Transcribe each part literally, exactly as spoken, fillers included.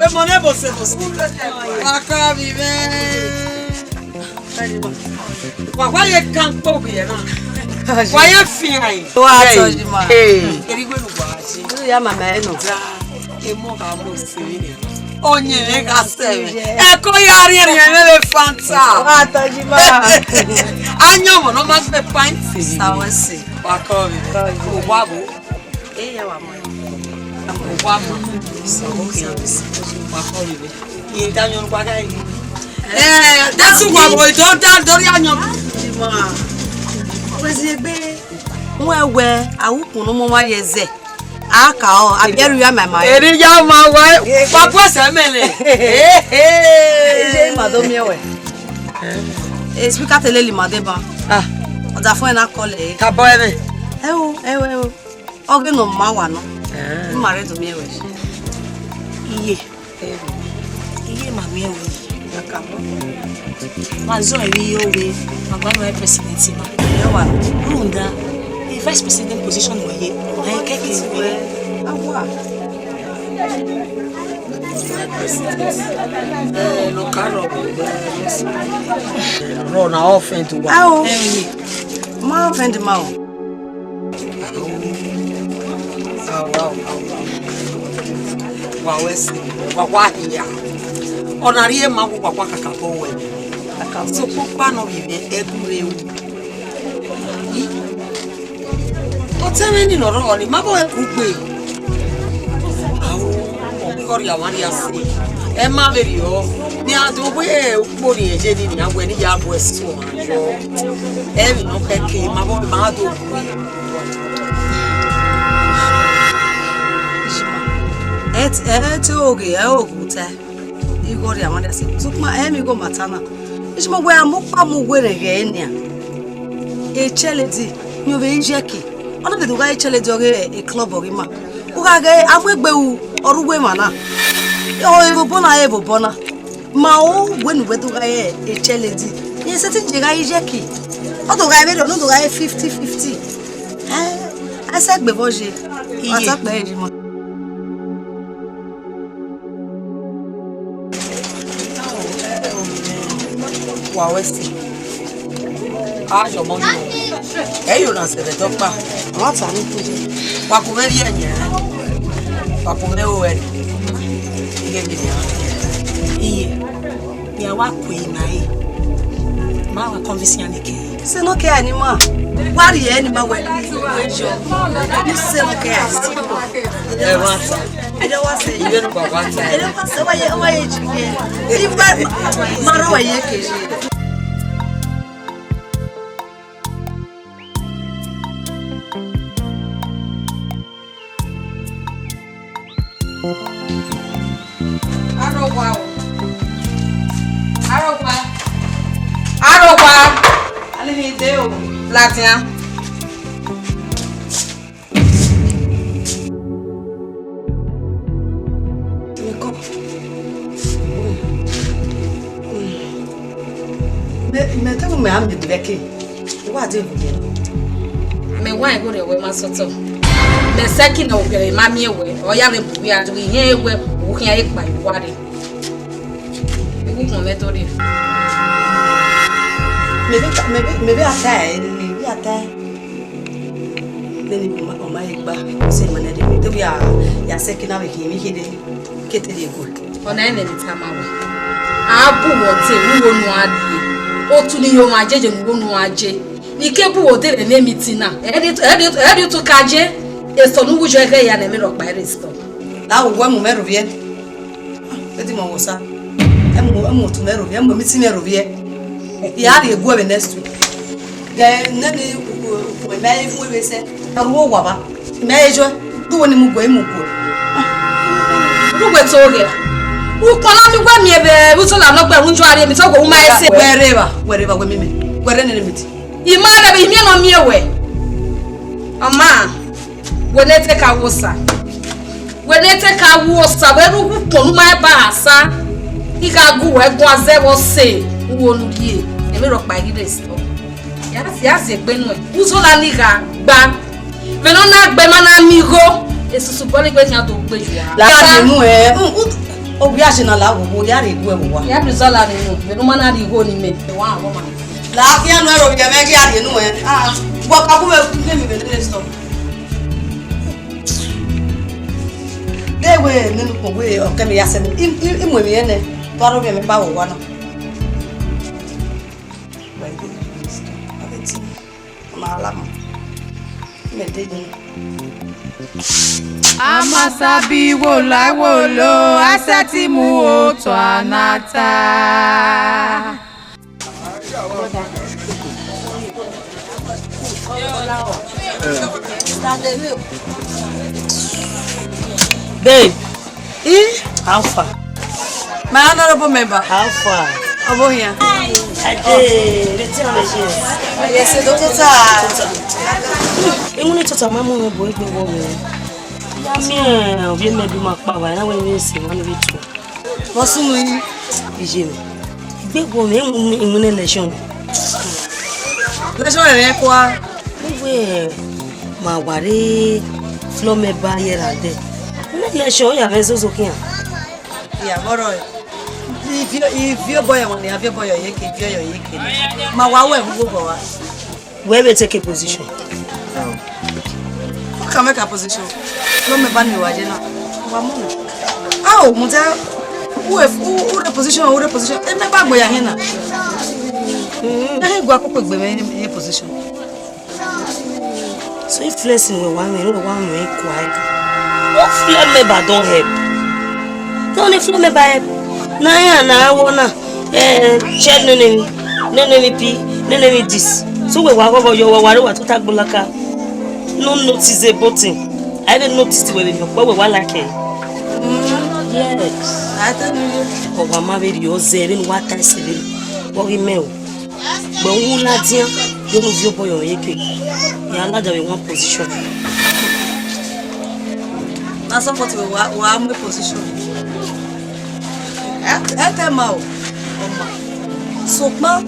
Emọ ne bose bose. Wa ka vbe mwẹ. Wa, wa ye kan kpo vbe na. Wa ye fian. Wa tọ yi ma. Hey. Eri wẹ nu wa je. Ru ya mama ẹ nọ. Da, emọ gha mu sẹ vbe nẹ. Ọyẹn mwẹ gha sẹ vbe. Ẹko ya rhiẹnrhiẹn vbe Fanta. Wa tọ yi ma. Ayọn mọ nọ ma gbe pint. Sa wẹ se. Wa kọ vbe. Kọ vbe. Owa bo. Eya wa mọ. Owa mọ. So, okay. Wa kọ vbe. Ye da yọn gba ga yi. Eh, that's what we don't da dori anyo. Wezi egbe. Wẹ wẹ, a wu kunu mo wa ye zẹ. A ka ọ, a bẹru ya ma ma. Eri ya ma wa. Wa ku ẹsẹ mẹ nẹ. Eh, eh. Ije ma do miẹn wẹ. Eh, speaker tele li ma de ba. Ah. Ọdafẹn na call e. Ka bọ ẹmwẹ. Ẹ o, ẹ o, ẹ o. Ọ ghe ne ọ ma wa nọ. Eh. Ma rre do miẹn wẹ. Iye. Iye ma miẹn wẹ. Ma zọ ẹre iye oghe, ma gba nọ president ma. Ẹ wa. Rhunmwuda, e vice president position wẹ ye, ma i kẹkẹ wẹ. Awa. Eh, no ka rọ. Rọ na offend wa. Ao. Eh, ma offend ma o. Wa wẹ sẹ, wa wa hia. Ọ na rhie ma wo wa wa kakabọ wẹ. Sokpan ọkpa nọ vbe mwẹ ẹgu re ru. Otẹn mwẹ ni ne ọ rrọọ ni, ma bọ ẹre kugbe. Ao, ọ ghi rhie avwanre ya sẹ. Ẹ ma vberriọ, ne a do wẹ ukpo ni ẹje ni, ne a wẹ ne ya bu ẹse ọmwa yọ. Ẹ vbe nọ kẹkẹ, ma bọ, ma do kue. Ẹ te, ẹ te oghe, ẹ oghe otọ. Igho rhie avwanre ya sẹ. Sokpan ẹ i miẹn igho ma ta na. Ishima wẹ a mu ọkpa mu werrieghe nian. E chairlady, ne ovbi iyẹki, ọ na vbe do gha re chairlady ọghe e club ọghe ima. U gha ghe a mu egbe ru ọre uwu emwa na. Ọ vbe obọ na, e vbe obọ na. Ma o wẹ ne uwẹ do gha re e chairlady. Rẹn sẹtin je gha re iyẹki. Ọ do gha re vberriọ, ọ do gha re fifty fifty. Ẹ, a sẹ egbe vbọ ye. Iye. A ta kpẹre yi ma. Wa wẹ sẹ. A yọ ọmọ yọ. Ẹ yọ na sẹ vbe ẹdẹ ọkpa. Wa ta ni kuje. Wa ku mwẹ rhie ẹyẹn. Wa ku mwẹ ro ẹre. Iye gidi a. Iye. Mẹ a wa ku ima re. Ma wa convince iran neke. Sẹ nọ ke a ni ma. Wa rhie ẹre ni ma wẹ. Sẹ nọ ke a. Ẹ wa ta. Ẹ jọ wa sẹ. Iye nu gba wa ta. Ẹ jọ wa sẹ, wa ye, wa ye ji ye. Ifa ma rọ wa ye ke ye. Arọgua o. Arọgua. Arọgua. Alimi de o. Ladian. Mẹ, mẹ te mu mẹ a mẹ de vbe ẹke. Wa de vbe. Mẹ wa igho rẹ wẹ ma sọtọ. Mẹ sẹki ne okẹre ma miẹn wẹ, ọ ya vbe bu wẹ a do, ihẹn wẹ, u khian ye kpa uwa re. Iwu kpọn mwẹ to rre. Mẹ vbe, mẹ vbe, mẹ vbe a ta ẹre, mẹ vbe a ta ẹre. Nene ọ ma, ọ ma he gba, sẹ ma nẹ de, te vbe ya, ya sẹki na vbe khin, vbe khin de, ke te rhie gue. Ọna ẹnẹ ne tama wẹ. A bu wẹ ọte, u wo nu a rhie. Otu ni yo ma jeje, ne u wo nu a je. Ike bu wẹ ọte vbe ne meeting na. Ẹ de, ẹ de, ẹ de tu ka je. Esọ ne u wu jọ ẹghẹ ya ne mẹ rhọkpa ẹre esọ. La wo wẹ mu mẹ ro vbiẹ. Edi mọ wo sa. Ẹ mu, ẹ mu otu mẹ ro vbiẹ, ẹ mu meeting mẹ ro vbiẹ. Ya rhie gue vbe next week. Gẹ nene ukpo mẹ i mu vbe sẹ. Ẹrhu owa ba. Mẹ i jọ, du wo ni mu gue, i mu gue. Du we to ghe. Ukpọn na mi wẹ miẹn vbe vbe utola nọ gbe rhunmwuda rhie mi to ghe u ma i sẹ. Wẹ rre evba, wẹ rre evba, wẹ miẹn mẹ. Wẹ rre nene mi ti. I ma rre vbe imiẹn nọ miẹn wẹ. Ọ ma, wẹ ne te ka wo sa. Wẹ ne te ka wo sa, wẹ rre ukpọn ne u ma ba sa. I gha gu wẹ guan zẹ vbe ọse, u wo nu rhie. Emwi rhọkpa i ghi rre sẹ. Ya si, ya si egbe nuẹn. Uzola ni gha gba. Vbene ọ na gbe ma na miẹn igho. Esusu bọlọ egbe khian do gbe ju a. La ya rhie enu ẹ, mm, u-, ovbi asẹ na la wo, wo ya rhie enu ẹ vbe owa. Ya rhie zọ la rhie enu, vbene u ma na rhie igho ne imẹ. Wa, wa ma. La khian nu ẹre ovbi ẹmwẹ ghi a rhie enu ẹ. Ah, vbọ ka bu vbe ne mi vbe ne store. De wẹ ne nu ko wẹ ọ kẹ mẹ ya sẹ, i, i, i mu emwi ẹnẹ, tọ aro ovbi ẹmwẹ ba vbe owa na. Wa ide, ma la mu. Mẹ de ni. Amasabi wo la wo lo, a sẹtin mu otọ a na ta. Babe, how far? My honorable member. How far? Ọbọ hian. Ade, wetin happen? Yes, e do tota. Iwinna tota ma mu mwẹ bu egbe vbọ vbe. Ya miẹn ovbi mẹ bu ma kpa vba, na wẹ vbe se ma ni vbe tu. Vbọ sunu yi? Iye mwẹ. Egbe vbọ mwẹ, iwinna election. Election rẹ kua. Uwẹ ma wa re floor member ye ra dẹ. Iwinna election ya mwẹ zozo khian. Iya, vbọrọ ẹ. Ivie, ivie obọ yọ wan, ivie obọ yọ yeke, ivie yọ yeke. Ma wa wẹ vbe ugbọgọ wa. Wẹ vbe take a position. Ọ ka mwẹ ka position. Floor member ni wa je na. Wa mu. A o mu te. U e, u, u re position, u re position. E member gbe ya hin na. Mm. Na he gua koko gbe me ye position. So if blessing wẹ wa mwẹ, wẹ wa mwẹ kua ẹdẹ. What floor member don help? No ni floor member help. Na ya na wọ na. Eh, chair nene mi, nene mi pi, nene mi this. So wẹ wa ghọghọ yọ, wẹ wa re wa tota gbolaka. No notice a button. I didn't notice wẹ vbe mi ọkpọ wẹ wa like ẹ. Mm. Yes. I tell you. Ọ wa ma vbe rhie ọzẹ vbene wa ta ẹse vbene. Ọ ghi mẹ o. But u ladian, vbene u viọ obọ yọ yeke, ya ladian vbe one position. Na support vbe wa, wa mu position. Ẹ, ẹ tẹ ma o, ọ ma. Sokpan,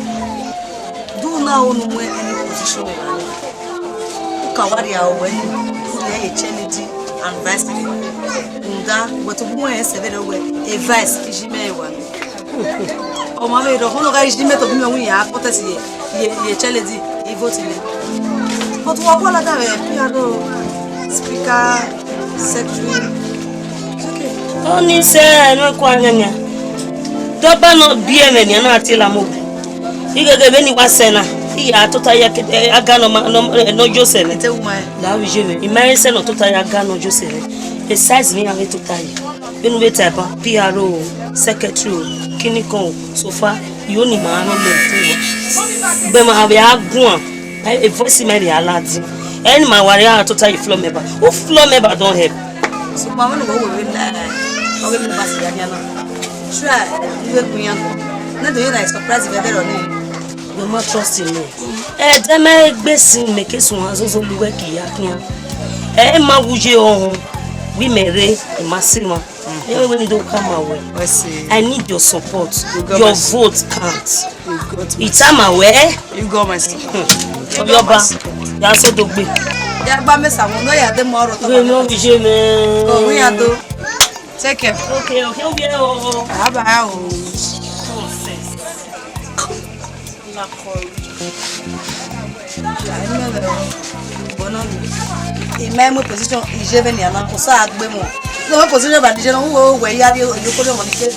do na o nu mu any position vbe evba ni. U ka wa rhie aro wẹ ni, u rhie ye chair lady and vice lady. Rhunmwuda, wẹ tobọ mu ẹre sẹ vberriọ wẹ, e vice, iye imẹ wa ni. Ọ ma vbe rhọ, ọ na gha iye imẹ tobọ mu ẹre wẹ iran protest ye, ye, ye chair lady, e vote ye. But wa wa ladian vbe P R O, speaker, secretary. It's okay. Ọni sẹ ẹnẹ kua nyanyan. Dọba nọ biẹ mwẹ nian na tie la mu. Igheghe vbene I wa sẹ na, I ya tota ya ke, eh, aga nọ ma, nọ, eh, nọ Joseph. Ite uma ẹ. La vbe iye mwẹ. I ma sẹ nọ tota ya aga nọ Joseph. E size ne iran vbe tota ye. Vbene u vbe ta ẹban, P R O, secretary, kinikọn, sofa, yo ni ma nọ mẹ tu. Gbe ma vbe a guan. Eh, e voice ma vbe a ladian. Ẹni ma wa rhie a tota ye floor member. U floor member don help. Sokpan vbene uwẹ wẹ vbe la, ọ ghi vbe ba sẹ ya dia na. Try, ighẹ gun iran. Na do ye na surprise vbe ẹdẹrẹ ọnii. Wẹ ma trust me. Ẹdẹ mẹ egbe sin mẹ ke suẹn zozo lu wẹ ke ya khian. Ẹ ma wu ye ọhọn. Wi mẹ rre, I ma sẹ emwa. Ẹ wẹ ni do kama wẹ. I see. I need your support. You got my support. Your vote count. You got my support. Itama wẹ. You got my support. Hmm. Ọba, ya so do gbe. Ya gba mẹ sa wọn, no ya de mọ ọrọ tọ. Wẹ no bi je mẹ. Go, we are do. Take care. Okay, okay, okay, oh. Bye bye, oh. Nonsense. Ima mu position, iye vbene a na ko sa gbe mu. No mu position ba nije no wo we ya ri yo ko mo nije.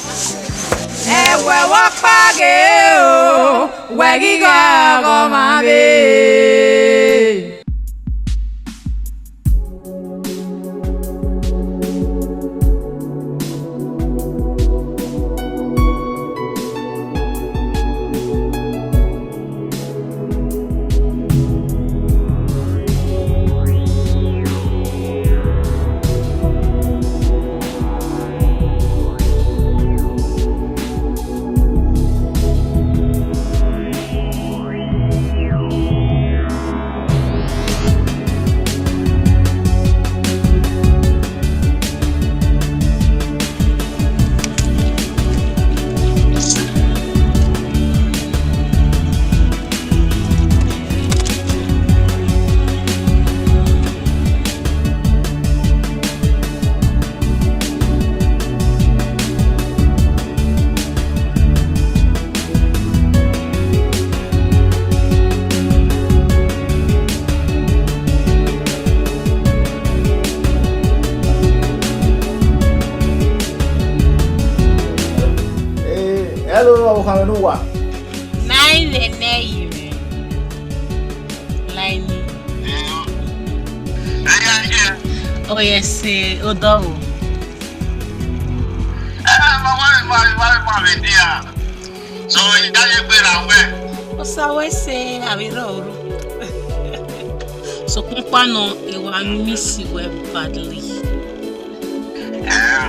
Ẹwẹ wọ kpaghe o, wẹ ghi gha ọghọ ma vbe. Hello, ọvbokhan mwẹ ne uwa. Nine vbe nẹ yi mwẹ. Laini. Ọ yẹ sẹ odọvbo. Eh, ma wa, ma wa, ma wa vbe dia. So, I da ye gbe ra wẹ. Osa wẹ sẹ avbe rrọọ ru. Sokpan ọkpa nọ, I wa miss wẹ badly. Eh,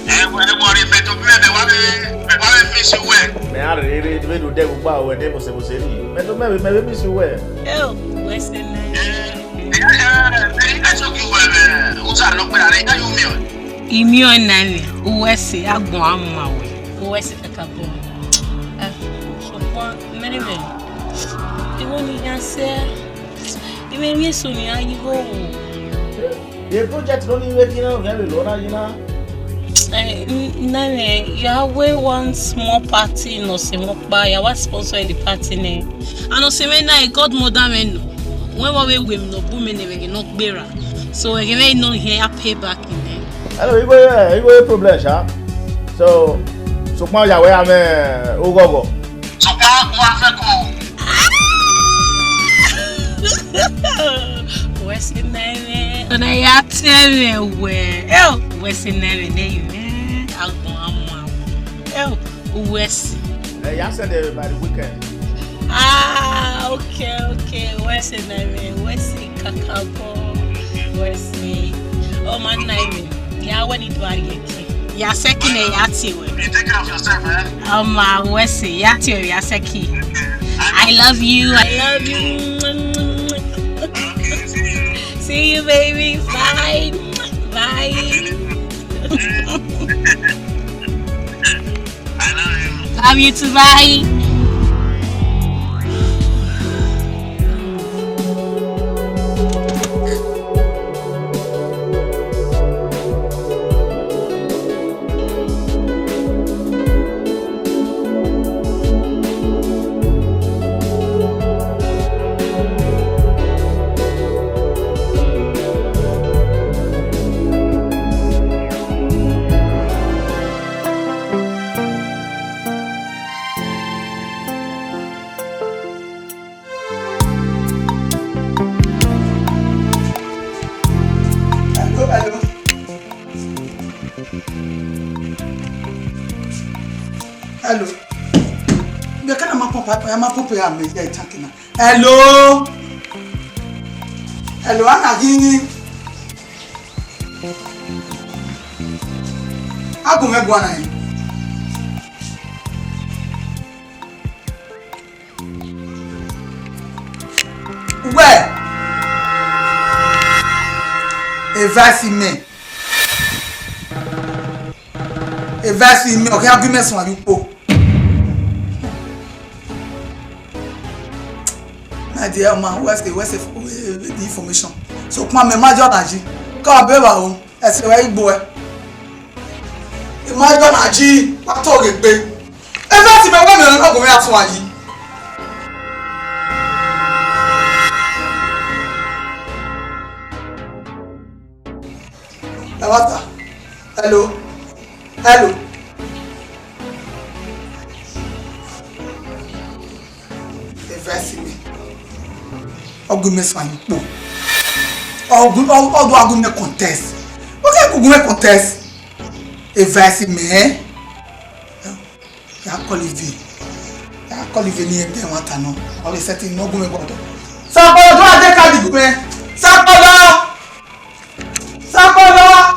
eh, wẹ, wẹ, mẹ to mẹ, mẹ wa vbe, mẹ wa vbe miss wẹ. Mẹ a rherhe, vbe do dẹ vbe ugba wẹ, de mose mose rri. Mẹ to mẹ, mẹ vbe miss wẹ. Eh, wẹ sẹ nẹ. Eh, eh, eh, eh, I so gi wẹ, eh, usa nọ gbe ra, I da ye miẹn. I miẹn ọẹn na mwẹ, uwẹ sẹ, agbọn a ma wẹ. Uwẹ sẹ kakabọ. Eh, sokpan, mẹ ne mẹ. Igho ne I ya sẹ. I mwẹ emwi eso ne I ya ye igho ru. Ye project ne ọ ni vbe khin na, ọ ghẹ vbe lọ na yi na. Eh, n-, nẹ mwẹ, ya wẹ one small party ne ọ sẹ mwẹ ọkpa, ya wa sponsor the party nẹ. And ọ sẹ mwẹ na, godmother mwẹ nọ. Wẹ vbe ọ vbe wẹ emwi ne ọ bu mẹ ne ẹmwẹ ghe ne ọ gberra. So, ẹghẹ mwẹ nọ hẹn ya pay back nẹ. Hello, igho, eh, igho problem, sha. So, sokpan ya wẹ amẹ oghọghọ. Sokpan wa fẹ ko. Wẹ sẹ nẹ mwẹ. Ọna ya tẹ mwẹ wẹ. Eo, wẹ sẹ nẹ mwẹ ne yi mwẹ. Agbọn a ma. Eo, wẹ sẹ. Eh, ya send it by the weekend. Ah, okay, okay. Wẹ sẹ nẹ mwẹ. Wẹ sẹ kakabọ. Wẹ sẹ. Ọ ma na mwẹ. Ya wẹ ne I do a rhie. Ya sẹki nẹ ya tie wẹ. You take care of yourself, eh? Ọ ma wẹ sẹ, ya tie wẹ, ya sẹki. I love you, I love you. Okay, see you. See you, baby. Bye. Bye. I love you. Love you too, bye. Hello, hello. Hello. Mẹ ka na ma pump, ya ma pump ya mẹ ya tanki na. Hello. Hello, ana ghi. A gu mwẹ guan na. Wẹ, advice mẹ. Advice mẹ, ọ khian gu mẹ suẹn ye ukpo. My dear man, wẹ sẹ, wẹ sẹ the information. Sokpan mẹ ma jọ na yi. Ka ọ be vba o, ẹse ruẹ i gbe uẹ. I ma jọ na yi, wa to ghe gbe. Eva ti mẹ wẹ mẹ ọna gu mwẹ ra suẹn yi. Eva ta. Hello. Hello. Advice mẹ. Ọ gu mẹ suẹn ye ukpo. Ọ gu, ọ, ọ do gu mẹ contest. Ọ gu mẹ contest. Advice mẹ. Ya call Ive. Ya call Ive ne irẹn bẹ ẹmwata nọ. Ọ vbe settle ne ọ gu mwẹ gbọdọ. Sakpọlọ, do a de card gu mwẹ. Sakpọlọ. Sakpọlọ.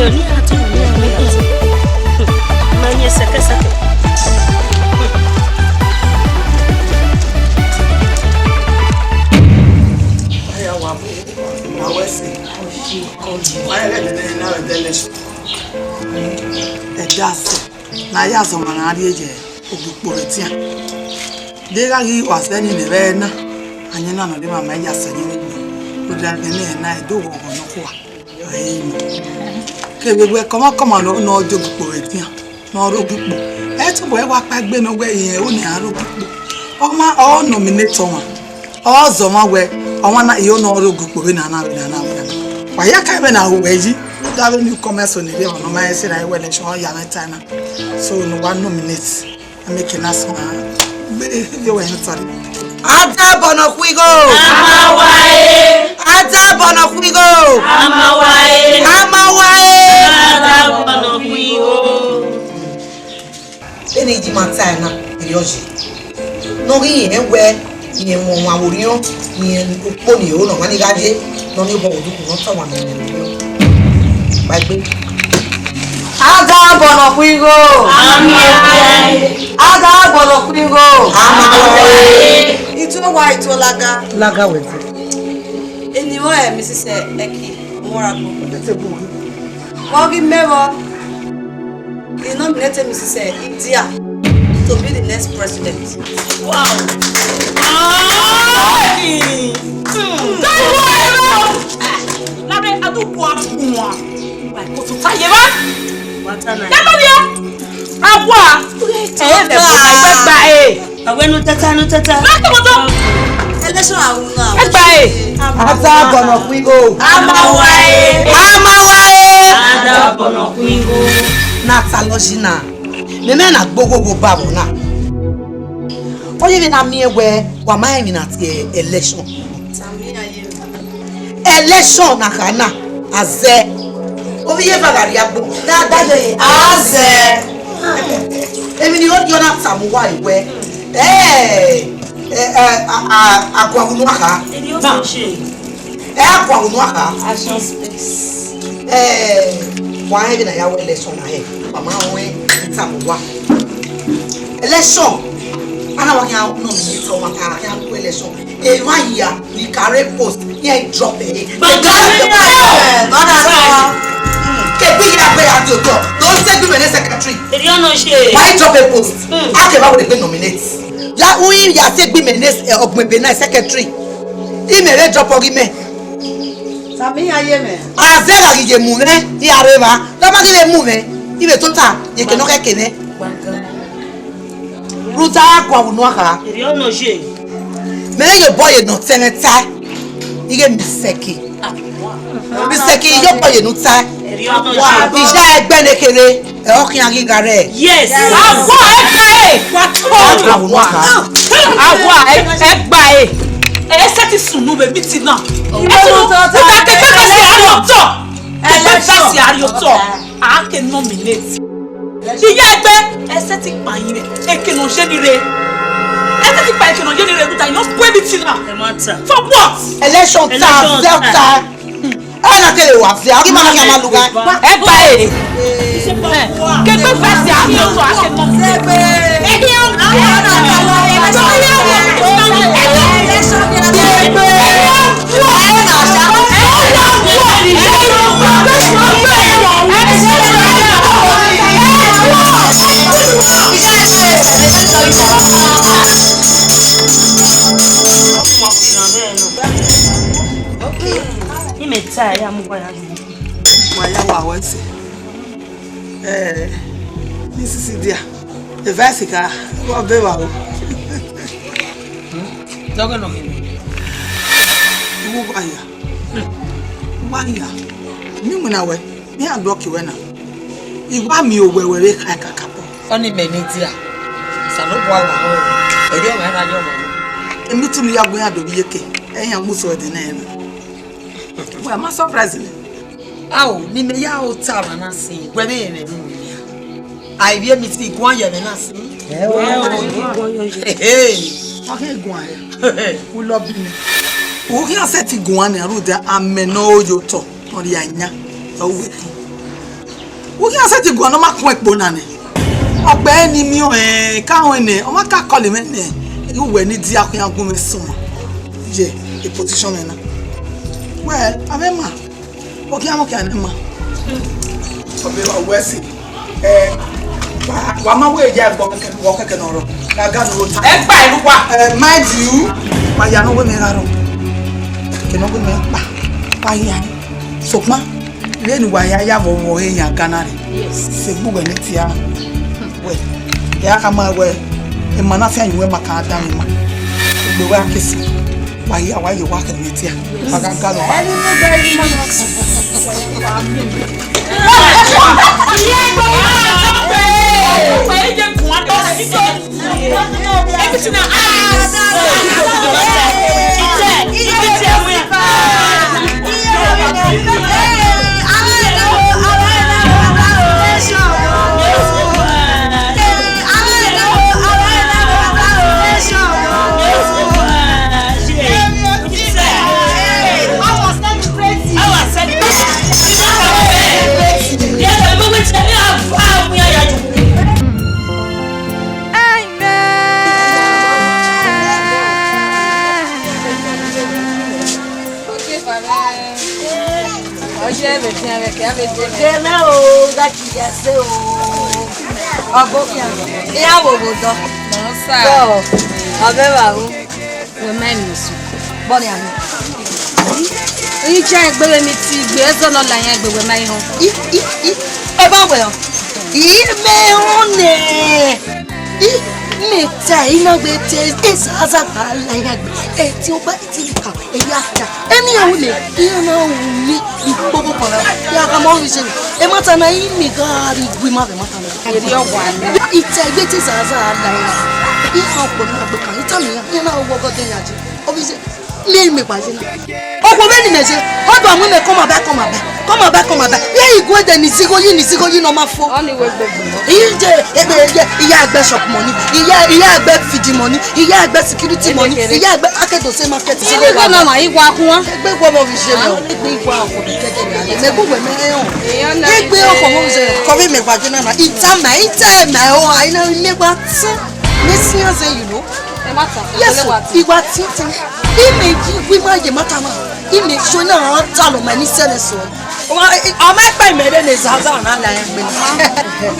Ọni a tọ, ọni a tọ. Ma yin sẹkẹsẹkẹ. Aya wa bu, wa wẹ sẹ. Wa yẹ lẹ nene na vbe dẹ lẹ sẹ. Ẹdẹ asẹ, ne a ya zẹ ọmwa ne a rrie ye ogbikpo vbe tian. De gha ghi wa sẹ ni ne vbe na, a yin na nọ de ma ma ya sẹ ni vbe na. Rhunmwuda ẹdẹ ne na, ẹdẹ oghọghọ nọkhua. Ẹ i nọ. Kevbe wẹ kọmwakọmwa ne ọ, ne ọ de ogbikpo vbe tian, ne ọ rre ogbikpo. Ẹ tobọ ẹ wa kpa egbe ne ọ wẹ irẹn ro ne a rre ogbikpo. Ọmwa, ọ nominate ọmwa. Ọ zẹ ọmwa wẹ, ọmwa na, iro ne ọ rre ogbikpo vbe na na, vbe na na, vbe na na. Wa ya ka vbe na ru wẹ yi. Rhunmwuda vbe newcomers ni rre, ọmwa ne ọ ma rẹn sẹ ra wẹ election, ọ ya mwẹ ta na. So, ne uwa nominate. Make na sma. Gbe yo wẹ ni tare. Ada bọnọ khu igho. A ma wa e. Ada bọnọ khu igho. A ma wa e. A ma wa e. Ada bọnọ khu igho. Eni ji ma ta na, eri ọ ye. Ne ọ ghi rẹn wẹ, rẹn mu ọmwa vbe orhiọn, rẹn ukpo ni ro ne ọmwa ni gha ye, ne ọ ni obọ vbe odukhu ne ọ tọ ọmwa ne ọ rẹn vbe orhiọn. Kpaegbe. A da bọnọ khu igho. Amen. A da bọnọ khu igho. Amen. Itu owa, itu olaga. Laga wẹ te. Eni vbe ọre Missus Eki Ọmọragbo. Ete bu. Vbe ọ ghi mẹ vbọ, he nominated Missus Idia to be the next president. Wow! Amen. Hmm. Thank you, everyone. Labe, a do wa wa. Wa ko so ta ye ba. Wa ta na. Ya ba dia. Awa. Eh, me ko na gba e. Awe nu tata, nu tata. Na ke moto. Election a wu na. Egba e. A da bọnọ khu igho. A ma wa e. A ma wa e. A da bọnọ khu igho. Na ta lọ yi na. Mẹ mẹ na gbogbogbo ba vbọ na. Ọ ye vbe na miẹn wẹ wa ma rẹn emwi na tie election. Election na kha na, a zẹ. Ovbi iye eva gha rrie agbọn, ne a da ye, a zẹ. Emwi ni rhọdiọ na tama uwa wẹ, ẹ, ẹ, ẹ, a, a, a guan unu a kha. Ẹ, a guan unu a kha. Ẹ, wa hẹn vbene a ya wẹ election na hẹ, wa ma rẹn tama uwa. Election, a na wa khian nominate ọmwa, a khian gu election. Emwa hia ni ka rre post, iran drop ẹre. But Gambia, brother, ke gbe ya gbe ya di otọ, do se gbe mẹ ne secretary. Eri ọnọ ṣe. Why drop a post? Hmm. A ke ba wẹ gbe nominate. Ya u ya se gbe mẹ ne, eh, ọgbẹn ebe na secretary. I mẹ re drop ọghe mẹ. Sami ya ye mẹ. A zẹ gha ghi ye mu mwẹ, i a rre evba. Da ma ghi vbe mu mwẹ, i vbe tota, ye ke nọ khẹ ke mwẹ. Rhunmwuda a guan unu a kha. Eri ọnọ ye. Mẹ rẹ ye obọ ye ne ọ tẹ mwẹ tae. Ighẹ Miseki. Miseki ye obọ ye ne u tae. Eri ọnọ ye. Ija ẹgbẹ ne kherhe, ẹ ọ khian ghi gha rẹ. Yes. Awa ẹgbẹ e. Wa to. Awa ẹgbẹ e. Ẹ sẹ ti sunu vbe meeting na. Ẹ sunu. Uta kẹkẹ fẹsẹ ariotọ. Kẹkẹ fẹsẹ ariotọ. A ke nominate. Iya ẹgbẹ, ẹsẹ ti kpa yẹn, eke nọ ye ni rre. Ẹsẹ ti kpa eke nọ ye ni rre, rhunmwuda, you no go everything now. Ẹ ma ta. For what? Election ta, election ta. Ẹ na kele wa fẹ, a ghi ma na kẹ ma lu ga. Ẹ gba e. Kẹkẹ fẹsẹ ariotọ, a ke nominate. Imeta ya mu wa ya. Wa ya wa wẹ sẹ. Eh, Missus Idia, advice ka, wa be wa o. Dọghe nọ ghe. Wo wa ya. Wa ya. Mi mu na wẹ. Mi a dọki wẹ na. I wa miẹn owẹ wẹ vbe kha kakabọ. Ọni mẹ ne dia. Osanobua wa họn. Ẹyọ mẹ na yọ mẹ. Emi tunu ya gun ya do vbe iyeke. Ẹyan mu so ẹdẹ nẹ na. Wẹ ma surprise me. Ao, ne imẹ ya ota mwa na sin, wẹ vbe rẹn mwẹ unu nian. A i vbiẹ mi te guan ye ẹmwẹ na sin. Hey, hey. Wa khin guan hẹ? U love me. U khian sẹtin guan nian rhunmwuda amẹ ne ọ ye otọ, ọ rhie ayan, ọ wẹ khin. Uhi a sẹtin guan ne ọ ma kun ẹkpo na nẹ. Ọgbẹe ni miẹn ọnrẹn ka ruẹn nẹ, ọ ma ka call mwẹ nẹ. Uwẹ ni dia khian gun mwẹ sunu. Ye, e position mwẹ na. Wẹ, avbe ma. Ọ khian, ọ khian ne ma. Ọbe wa wẹ si. Eh, wa, wa ma wẹ ya ẹgbọ kẹkẹ, wọ kẹkẹ nọ rọ. Na ga no ta. Ẹ gba ẹnu wa. Eh, mind you. Wa ya nọ wẹ mẹ gha rọ. Kẹ nọ wẹ mẹ kpa. Wa ya. Sokpan, vbene uwa ya ya vbe ọvbokhan eyan Ghana rre, yes, sẹ egbe uwẹ ne tian. Wẹ, ya khama wẹ, emwa na fian ye uwẹ ma ka danmwẹ ima. Egbe uwẹ a ke sẹ, wa hia, wa ye, wa khẹ mwẹ tian. Wa gha ga lọ. Everything I ask. Amen. Ọ ye vbe fian vbe ke a vbe dee. Dee na o, gha ki ya sẹ o. Ọ bo khian. Iran vbe obo dọ. Nọ sa. Dọ, ọ vbe vba ru. Wẹ ma emu su. Bọ nian. Iye egbe vbe meeting, egbe ẹzọ ne ọ la iran egbe, wẹ ma i họn. I, i, i. Eva wẹ ọ. I mẹ họn nẹ. I mẹ ta, I na gbe te, e zaza gha la iran egbe. E ti ogba, e ti ka, e ya ta. Eni a wu nẹ, iran na wu ni, ikpokpo kpọnọ. Ya ka mọ vbe jẹ. Emata na, I mẹ gha rhie igue ima vbe emata na. Eri ọwa ni. I ta egbe te zaza gha la iran. Iran ọkpọ na gbe kan, I ta mẹ iran, iran na wọ ọgọdẹ ya je. Ọ vbe jẹ. Miẹn imẹ gba ye na. Okhuo vbene imẹ ye, ọ do mu imẹ come back, come back, come back, come back. Iran igue dẹ ni zigho yi, ni zigho yi ne ọ ma fo. Ọ ni wẹ gbẹgbẹ. Iye, ebe, iye, iye a gbe shop money, iye, iye a gbe feeding money, iye a gbe security money, iye a gbe akedo se market. Iye igho na ma igho akhuan. Egbe igho ọmọ vbe ye mẹ, egbe igho ọmọ vbe kẹkẹ na. Mẹ gbe uwẹ mẹ họn. Egbe ọkọ ọmọ vbe ye, kọ vbe mẹ gba ye na na. Ita ma, ita ma, o, a ina mẹ gba tun. Mẹ sian zẹ, you know. Yes, iwa tintin. Imẹ yi wi ma ye mata ma. Imẹ so na ra ta lo ma ni sẹlẹ so. Wa, ọ ma kpa imẹ re ne zaza na la egbe.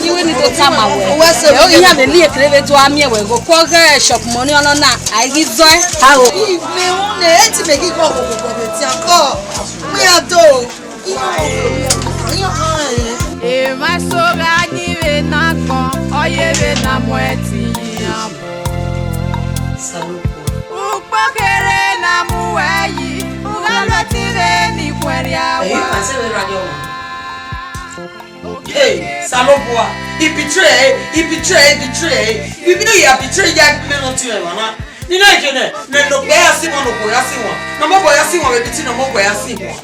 Iwe ni to ta ma wẹ. Wẹ se o, iyan vbe ni ekele vbe to a miẹn wẹ gho. Ko ghe shop money ọnọ na, a i ghi zọe. Aro. Imẹ hu ne, e ti mẹ ghi gho gho gho vbe tian kọ. Mu ya do. Emwa eso gha yin vbe ne agbọn, ọ ye vbe ne a mu ẹtin yin abọ. Ukpo kherhe ne a mu uẹ yi, u gha lo ẹtin vbe ne I khuẹrhia wa. Hey, Salobua, I betray, I betray, I betray. Ibi ne I ya betray ya gbe ne ọ tie emwa na. Ni na je nẹ, ne okpia ya si wan, ne okhuo ya si wan, ne ọmọbọ ya si wan, vbe biti ne ọmọbọ ya si wan.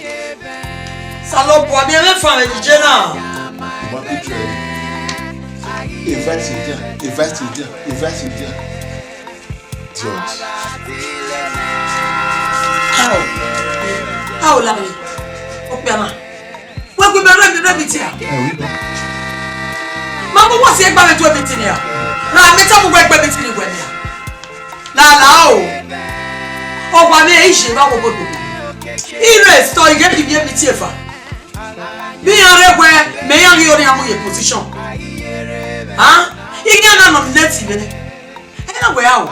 Salobua, miẹn mwẹ fan vbe dije na. Invite him there, invite him there, invite him there. George. How? How, Lami? Okpia na. Wẹ gu mẹ rre, rre meeting a? Ẹ, wi bọ. Ma mu wọ si egbe vbe tu meeting a. Na mẹ ta mu wẹ gbe meeting wẹ nia. La la o. Ọ wa ne ije vbe wo gbogbo. I rest ọ, I ghe vbe meeting eva. Vbe iran rre wẹ, mẹ iran ghi orhiọn mu ye position. Hàn? I ghi na nominate vbe. Ena wẹ a o.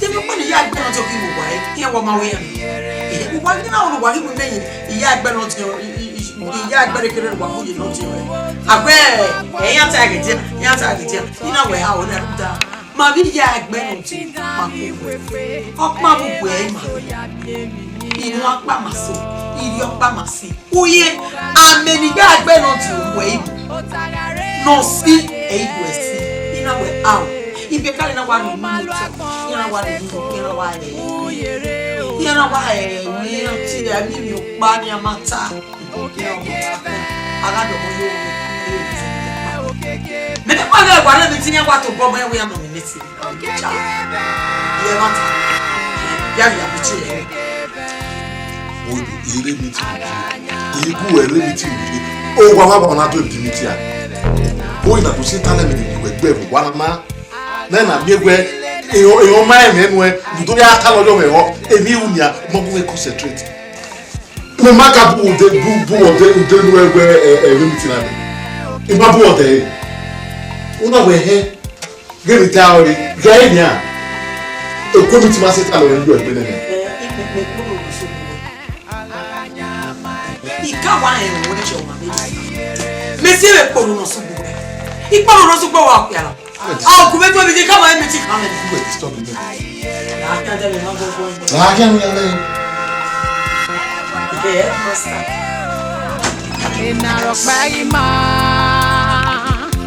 Te emwi ọkpa ne I ya gbe ne ọ tie ọkpa vbe uwa ẹre, iran wa ma wẹ iran. Ehẹ, uwa ghi na ru, uwa ghi mu imẹ yin, I ya gbe ne ọ tie, I, I, I, I ya gbe ne kere uwa mu ye ne ọ tie ruẹ. A wẹ, ẹ, iran ta ẹghẹ dia, iran ta ẹghẹ dia. I na wẹ a o, na rhunmwuda. Ma vbe I ya gbe ne ọ tie, ma ko wẹ. Ọkpa vbe uwa ẹre ma. Inu ọkpa ma so, irhi ọkpa ma si. Uye, amẹ ne I ya gbe ne ọ tie ruẹ ibu. Ne ọ si, ẹ i wẹ si. I na wẹ a o. Ibe kare na wa ru unu otọ. Iran wa ru unu, iran wa ru unu. Iran wa ru unu, iran tie, a miẹn emwi ọkpa ne a ma ta. A gha dọmọ yo. Mẹ ne wa ghe wa rre meeting, iran wa tobọ mẹ wẹ iran nominate. Cha. Iye mata. Ya ya bi tie. O, I rre meeting. I gu ẹre meeting. O wa wa wa na do di meeting a. Oyi na do si talent ne wẹ gbe vbe owa na na. Na na miẹn wẹ, ehọ, ehọ ma ẹmwẹ nuẹn, ne u do ya talọ yọ mwẹ họ, emwi ru nian, u ma gu mwẹ concentrate. Mẹ ma ka bu ude, bu, bu ude, ude nu ẹwẹ, ẹ, ẹ, vbe meeting na nẹ. I ma bu ude. U na wẹ hẹ, ghe vbe ta ọre, ghe nian. Eko meeting ma sẹ talọ yọ ẹgbẹ nẹ nẹ. Ẹ, ikpẹkpẹ kpolo ne ọ sẹ ogbugbe. I ka wa rẹn ẹvbo ne ọ ma vbe. Mẹ si vbe kpolo ne ọ sẹ ogbugbe. Ikpolo ne ọ sẹ ogbugbe wa okpia na. A gu vbe do vbe ka ma vbe meeting ka mẹ. You were disturbing me. Gha khian dẹ vbe na gbọgbọ. Gha khian vbe na. Ike headmaster. Ena rhọkpa ghi ma,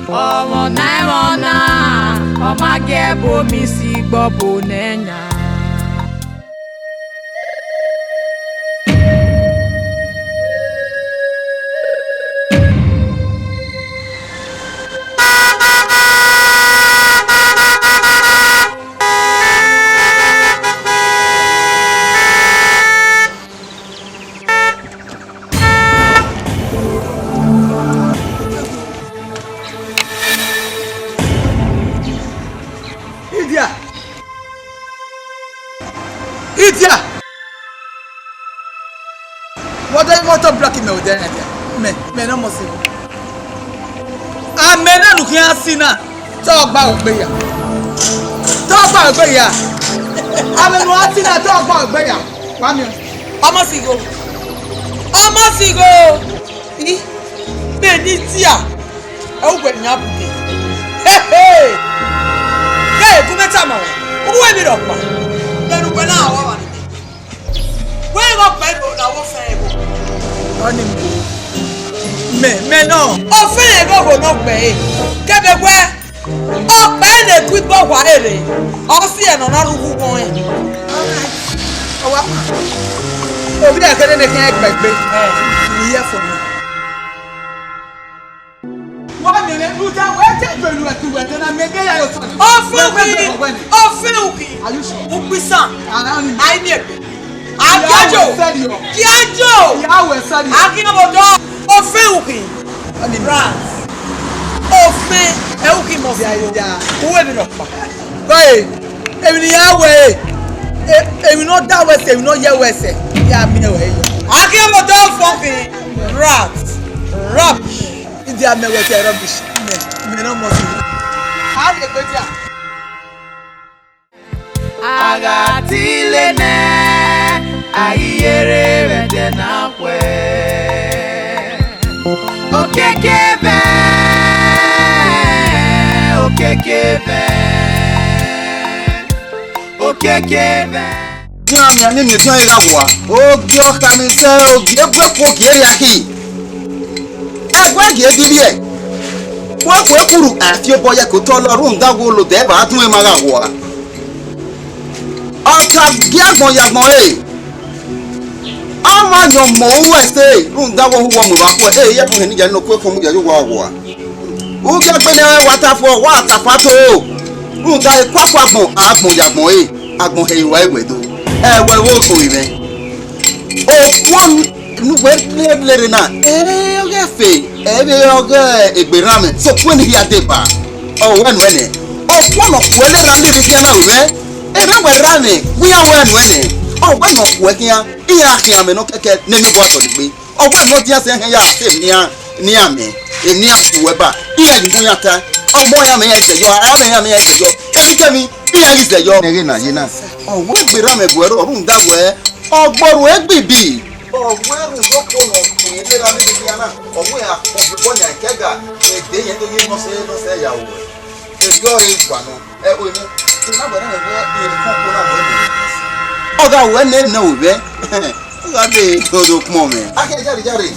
ọmọ na ẹmwẹ ọna, ọ ma gie ẹbu omi si gbọbo nẹ yan. Idia! Idia! Vbe ọ dẹ imoto block mẹ odẹ na dia? Mẹ, mẹ ne ọ mọ si. Amẹ na ne u khian si na, te ọ gba ugbe ya. Te ọ gba ugbe ya. Amẹ ne u a si na, te ọ gba ugbe ya. Wa miẹn. Ọmọ sigho. Ọmọ sigho. I, mẹ ni dia. Ẹ u wẹ nian bude. Hehe. Ye, gu mẹ tama wẹ. U wẹ emwi rhọkpa. Mẹ ne uwẹ na wa wa nene. Wẹ ghe ọkpa ẹvbo na wo fẹn ẹvbo. Ọni mẹ, mẹ nọ. Ọ fẹn ẹvbo gho ne ọ gbe ẹre. Kẹdẹ wẹ, ọkpa ẹre ne ku igbe ọhua ẹre, ọ si ẹre ne ọ na rre uwu ugbọn ẹre. Ọ wa, ovbi ẹre kherhe ne khian gbe egbe. Ẹ. Iye fo. Wa miẹn ne rhunmwuda wẹ te do enu ẹki wẹ te na mẹ gbe ya yo tọn. Ọfẹn uhi, ọfẹn uhi. Are you sure? Ukpisan. Ara ni. Ai miẹn gbe. Agiajo. Kiajo. Ìyàwó ẹ sáré. Agiabodo. Ọfẹn uhi. Rat. Ọfẹn ẹuhi mọ si. Ya, ya. Uwe bi rọ pa. Báyìí, èmi ni ya wẹ ẹ. Èmi náà dá wẹ sẹ, èmi náà yẹ wẹ sẹ. Ya mi ẹ wẹ yọ. Agiabodo fucking rat. Rubbish. Ìdí àmì ẹwẹ sẹ rubbish. Mẹ, mẹ náà mọ sí. A lè gbé díà. A gha tile nẹ, a i yere vbe ẹdẹ na khuẹ. Okiekie vẹ, okiekie vẹ, okiekie vẹ. Diọn miẹn ni miẹn diọn gha wa. Ogie ọkhan ni sẹ ogie bu ẹko gie rhia khin. Ẹguẹ gie ghi rhiẹ. Wẹ ku ekuru a fi obọ ye ẹko otọ lọ rhunmwuda wẹ olodẹ ẹba a dun ẹmwa gha wa. Ọ ka gie agbọn ye agbọn ẹre. Ọ ma yan ọmọ uwẹ ẹse rhunmwuda wẹ ohu wẹ mu evba khuẹ, ẹ i ya ẹbu hẹn ne iye ne okuekhun mu ya ye owa wa. U gie egbe ne wa ta fo, wa ta fa to. Rhunmwuda ekuakua agbọn, agbọn ye agbọn ẹre, agbọn hẹ i ruẹ wẹ do. Ẹ wẹ vbe okhuo mwẹ. Okhuo ne uwẹ lele rre na, ẹ i re ọghe ẹfe, ẹ i re ọghe egbe erhanmwẹ, sokpan ne hia deba, ọ wẹ nuẹn nẹ. Okhuo ne ọ khuẹ ne erha ni rre khian na ru mwẹ, erha wẹ erha mwẹ, wẹ iran wẹ nuẹn nẹ, ọ wẹ ne ọ khuẹ khian, iran khian mwẹ nọ kẹkẹ ne emwi bọ dọlegbe. Ọ wẹ ne ọ dian sẹ ẹhẹn ya sẹ emwi iran, ne iran mẹ, emwi iran gu ẹba, iran ghi mu iran ta, ọmọ iran mẹ iran ghi zẹ yọ, aya mwẹ iran mẹ iran ghi zẹ yọ, emwi kemwi, iran ghi zẹ yọ. Ẹghẹ na ye na, ọ wẹ egbe erha mwẹ gu ẹre, ọ rhunmwuda wẹ, ọ gbe orhu egbe ibi. Ọ wẹ rhunmwuda okhuo ne ọ khin ne erha ni rre khian na, ọ wẹ a kpọnmwẹ obọ yan ẹkẹga, ẹdẹ yẹn do ye nọ sẹ, nọ sẹ ya ru ẹre. Erriọ ọre gua nọ, ẹ, o emu, I na gbẹdẹ mwẹ wẹ, I re koko na wẹ nẹ. Ọ gha wẹ nẹ, nẹ ovbẹ, ọ gha de dodo kpọnmwẹ. A kẹ jare, jare.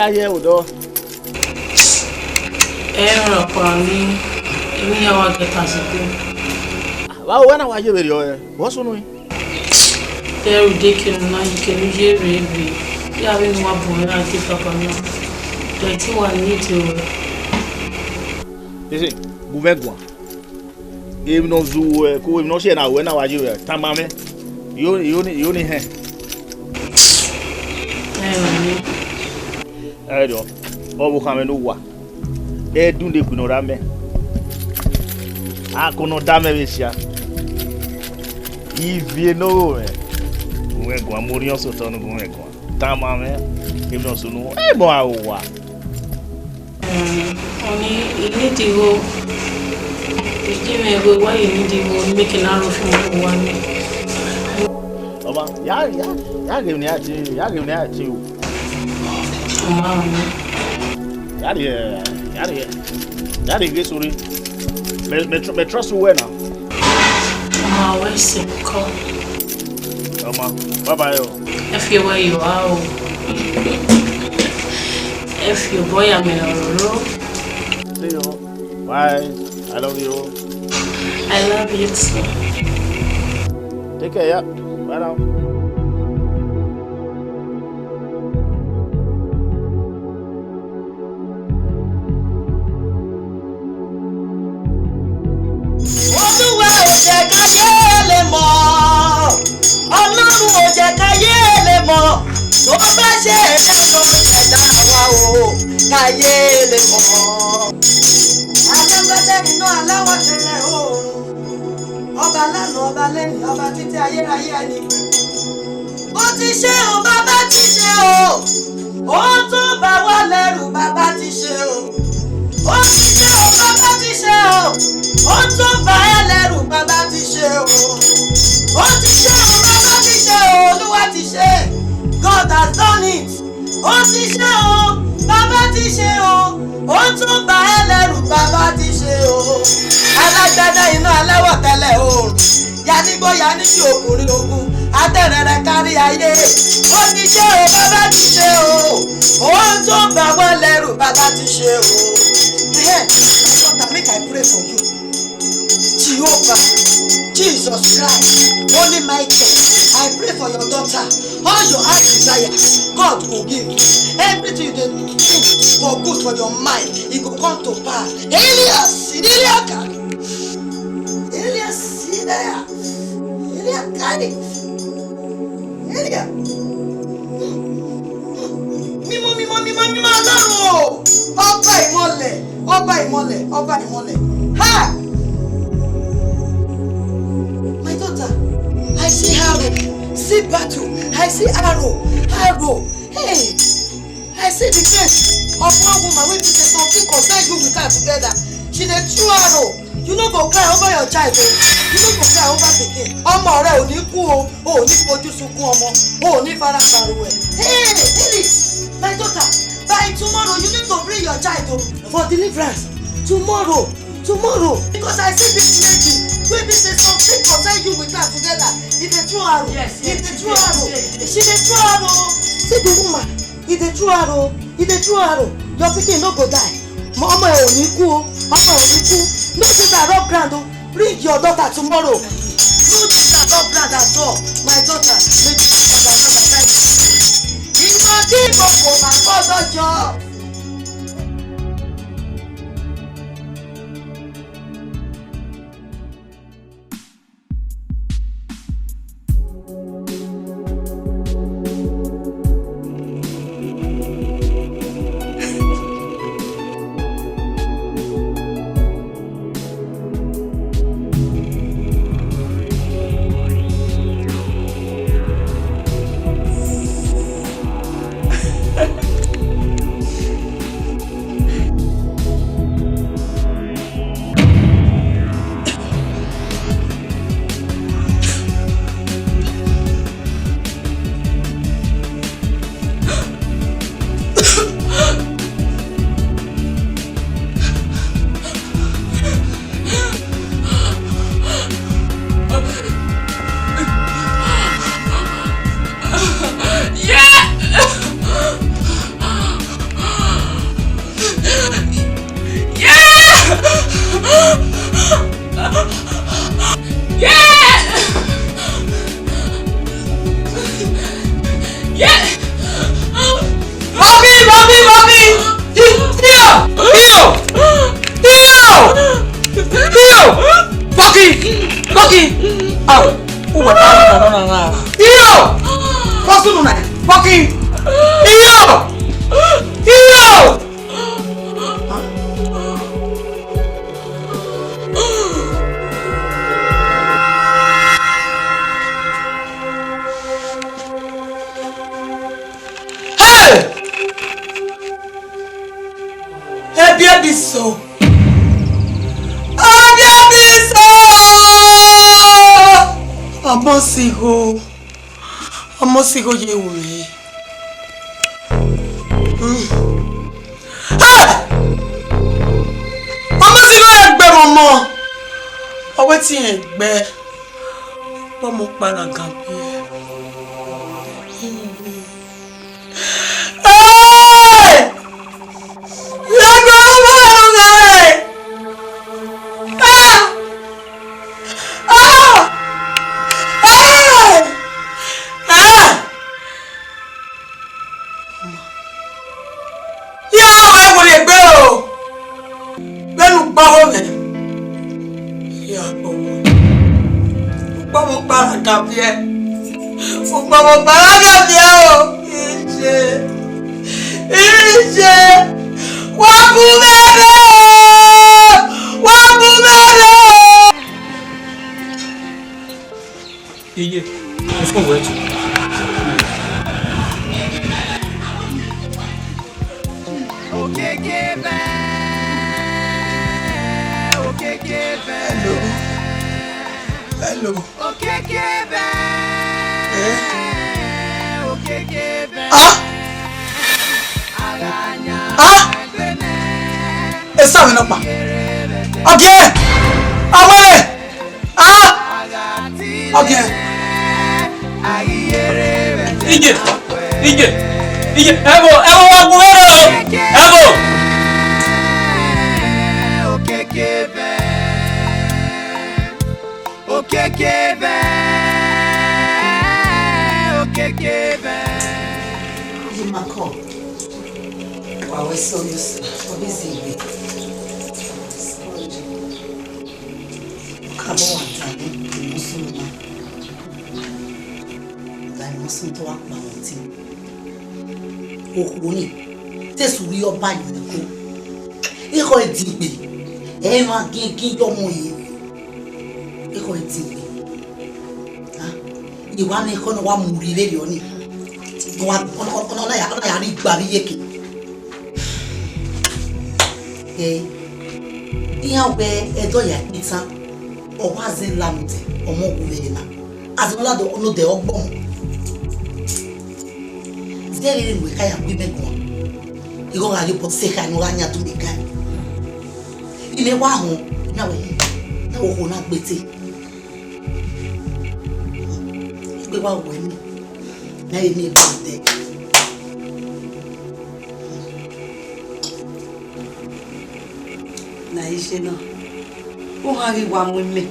A ye odọ. Ẹ rọ kpa ni, emwi ya wa gẹta si kpe. Vbe aro wẹ na wa ye vberriọ, ẹ? Vbọ sunu? Te u de kene na yi kene u ye rre egbe, ya vbe ne uwa bun ẹre a de baba na, rẹn te wa need ruẹ. Ese, gu mwẹ guan. Emwi ne ọ zu ruẹ, ko emwi ne ọ si ẹe na ruẹ na wa ye ruẹ, tama mwẹ. Yo, yo ni, yo ni hẹn. Ẹ, ẹ rọ, ọvbokhan mwẹ ne uwa. Ẹdun ne egbe ne ọ rre amẹ, akọn ne ọ da mẹ vbe sia, ivie ne ọ ro mwẹ, gu mwẹ guan, mu orhiọn sẹ otọ ne gu mwẹ guan, tama mwẹ, emwi ne ọ sunu, ẹ mọ a ro owa. Ọni, I need igho, I gi mwẹ igho, why I need igho, make I na rhie ọfumwẹ vbe owa nẹ. Ọma, ya, ya, ya ghe emwi ne I ya tie, ya ghe emwi ne I ya tie o. Ọma, ọma. Ya rhie, ya rhie, ya rhie ghe sori. Mẹ, mẹ tr-, mẹ trust uwẹ na. Ọma, wẹ sẹ kọ. Ọma, bye bye o. Ẹ fi owẹ yo a o. Ẹ fi obọ ya mẹ roro. See you. Bye. I love you. I love you too. Take care, yeah. Bye now. Olúwa ò jẹ́ ká yé lè mọ̀, Ọlọ́run ò jẹ́ ká yé lè mọ̀, tó bá ṣe ẹ̀dá ló ṣẹ̀dá wa o, ká yé lè mọ̀. Alágbádá iná aláwọ̀ tẹ́lẹ̀ oòrùn, ọba lánàá, ọba lẹ́yìn, ọba títí ayérayé ẹni. Ó ti ṣe o, bàbá ti ṣe o. Ohun tó bà wá lẹ́rù, bàbá ti ṣe o. Ó ti ṣe o, bàbá ti ṣe o. Ohun tó bà ẹ́ lẹ́rù, bàbá ti ṣe o. Ó ti ṣe o, bàbá ti ṣe o. Olúwa ti ṣe. God has done it. Ó ti ṣe o, bàbá ti ṣe o. Ohun tó bà ẹ́ lẹ́rù, bàbá ti ṣe o. Alágbádá iná aláwọ̀ tẹ́lẹ̀ oòrùn. Yanigbo yanigi ọkùnrin ogun, atẹrẹrẹ kárí ayé. Ó ti ṣe o, bàbá ti ṣe o. Ohun tó bà wá lẹ́rù, bàbá ti ṣe o. Hey, my daughter, make I pray for you. Jehovah, Jesus Christ, Holy Michael, I pray for your daughter. All your heart desire, God go give you. Everything you dey think for good for your mind, e go come to pass. Elias, Eliaka. Elias, Elias, Eliakari. Elia. Mímọ́, mímọ́, mímọ́, mímọ́ Ọlọ́run o. Ọba ìmọ́lẹ̀, ọba ìmọ́lẹ̀, ọba ìmọ́lẹ̀. Ha! My daughter, I see arrow, see battle, I see arrow, arrow. Hey! I see the face of one woman wey be say something concern you with her together. She dey throw arrow. You no go cry over your child o. You no go cry over pikin. Ọmọ rẹ ò ní kú o. O ò ní fojú sunkún ọmọ. O ò ní fara pariwo ẹ. Hey, Eli, my daughter, by tomorrow you need to bring your child o. For deliverance, tomorrow, tomorrow. Because I see this lady wey be say something concern you with her together. E dey throw arrow. Yes, yes, e dey throw arrow. She dey throw arrow. See the woman. E dey throw arrow, e dey throw arrow. Your pikin no go die. Mo, ọmọ ẹ ò ní kú o, ọmọ ẹ ò ní kú. No sit down rub ground o. Bring your daughter tomorrow. No sit down rub ground at all. My daughter, make you sit down rub ground. Ìmọ̀ tí mo kò máa gbọ́dọ̀ jọ. Ebiẹbiso. Ebiẹbiso. Ọmọ sigho. Ọmọ sigho ye ru mwẹ. Hmm. Hey! Ọmọ sigho ye gbe mwẹ ọmọ. Ọ wẹ te irẹn gbe. Ọmọ kpara gan biẹ. Hey! Lẹgbẹ ọmọ ẹro gha rẹ. Ah! Ah! Ah! Ah! Ya wẹ werriegbe o. Vbene u gbe ọvọ mwẹ, ya kpọ wẹ. U kpọ vbe ọkpa ra ka viẹ. U kpọ vbe ọkpa ra ka viẹ o. Iye. Iye. Wa bu mwẹ rre o. Wa bu mwẹ rre o. Iye, I fo wẹ tu. Hello. Hello. Eh? Ah! Ah! Esa mi nọkpa. Ọgiẹ! Awẹrẹ! Ah! Ọgiẹ! Iye! Iye! Iye! Ẹvbo! Ẹvbo wa gu vberriọ! Ẹvbo! Okeke vẹ, okeke vẹ. Imakọ, wa wẹ sẹ ọyọsa, ọ vbe zẹ egbe. Kabọ wa ta ne emọ sunu na. Da emọ sunu te wa kpa mwẹ ọtẹn. Okhuo ni, te sẹ urhi ọba ye iko. Ekhọe degbe, ẹ i mwa giẹngiẹn ye ọmọ ye. Ekhọe degbe. Ah, I wa ne ekhọe ne ọ wa mu rri vberriọ ni. Ọ wa, ọ, ọ, ọ na ya, ọ na ya rri igba vbe iyeke. Eh, iran wẹ ẹdẹ ọ ya kpitan, ọ wa zẹ la mu odẹ, ọmọ wu vbe na. Azọ na do, no de ọgbọn. Zẹ vbene wẹ ka ya gu imẹ guan. Igho gha ye obọ sẹ kha ne u gha yan do mẹ gan. Imẹ wa họn, na wẹ, na wẹ okhuo na gbe te. Egbe wa wẹ ni, na ye miẹn egbe odẹ. Na iye na, ọ gha ghi wa mu imẹ,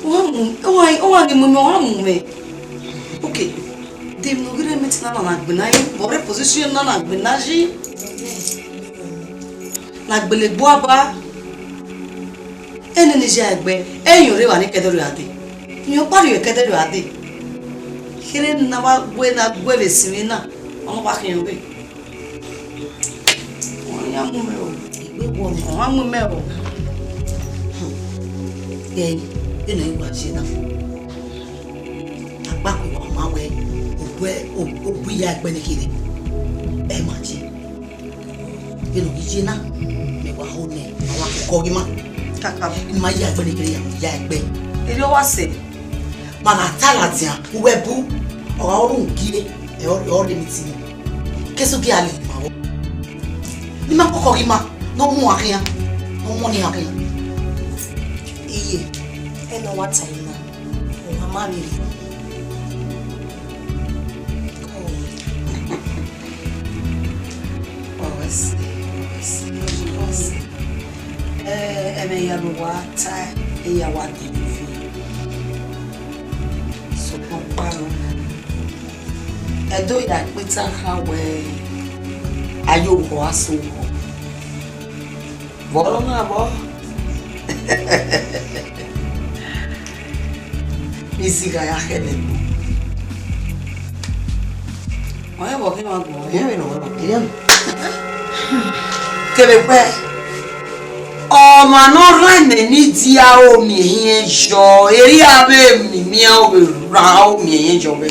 ọ gha mu, ọ gha, ọ gha ghi mu imẹ, ọ gha mu mwẹ. Okay, de emwi ne ọ ghi rre mẹ te na na gbinna yi, vbe ọ rre position na na gbinna yi, na gbele egbe uwa ba. Ene ni ya egbe, eyan rre evba ni kẹdẹ rua dee. Iyan ọkpa rhie kẹdẹ rua dee. Kherhe ne a wa gue, ne a gue vbe sinmwi na, ọ wa khian ọvbe. Ọ ya mu mẹ o. Egbe wọ mẹ. Ọ ma mu mẹ o. Ẹ, ene wa je na. Akpako wa ma wẹ, ogbẹ, ogbẹ ya egbe ne kherhe. Ẹ ma je. Vbene ọ ghi ye na, mẹ wa ho nẹ, ma wa koko ghi ma. Kaka. Ne ima ya egbe ne kherhe ya, ya egbe. Erriọ wa sẹ. Ma na ta ladian, uwẹ bu, ọ gha ru gie, ẹ ọ, ọ rre meeting. Kesu gie a lele ma vbọ. Ne ima koko ghi ma, ne ọ mu a khian, ne ọ mu ne a khian. Iye, ẹ ne ọ wa ta ima. Ọ ma ma vberriọ. Ọ wẹ sẹ, ọ wẹ sẹ, ọ wẹ sẹ. Ẹ, ẹmwẹ hia ne uwa ta, eya wa dee fi. Sokpan ọkpa nọ. Ẹdẹ ọ ya kpe itan kha wẹ, a ye orukhọ, a sẹ orukhọ. Vbọ nọ na vbọ? Izi gha ya khẹ nẹ. Ọnrẹn vbe ọ khin wa guan. Ọnrẹn vbe nọ wẹ, kevbe wẹ, ọmwa ne ọ rhan imẹ ne I dia ro miẹn ehiẹn yọ, erriọ avbe mimian ọ vbe ra ro miẹn ehiẹn yọ vbe.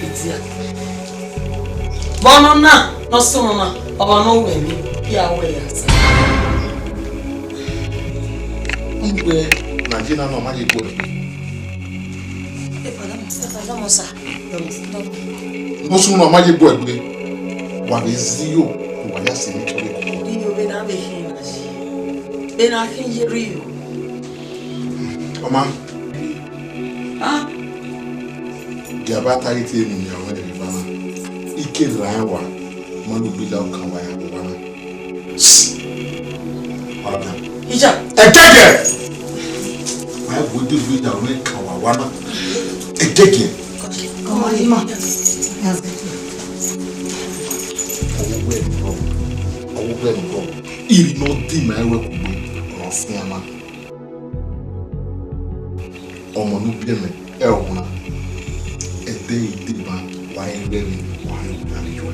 I dia. Vbọ nọ na? Ne ọ sẹ ọmwa, ọmwa ne ọ wẹ emwi, ya wẹ ya sa. Uwẹ na ye na nọ, ọ ma ye gbe. Epa dọmọ, epa dọmọ sa. Dọmọ, dọmọ. Ne ọ sunu na, ọ ma ye gbe egbe. Wa vbe zẹ iyo, wa ya sẹ emwi tọ vbe koko. Iyo vbe na vbe khin na yi. Vbe na khin ye rri iyo. Ọma. Ah. Gie a ba ta ghe te emwi ne a wẹ ne evba na. I ke rhan wa, ma lu gbila ọkan wa ya vbe evba na. Ọna. Ija. Ẹgẹgẹ. Wa gu egbe gbila ọna kan wa wa na. Ẹgẹgẹ. Ọmọ ima. Ọwọ wẹ nọ. Ọwọ wẹ nọ. Iri nọ di ma wẹ kugbe. Ọna fian ma. Ọmọ ne u biẹ mẹ, ẹ ọvbokhan, ẹdẹ i deba, wa i rẹvbe, wa i rẹvbe.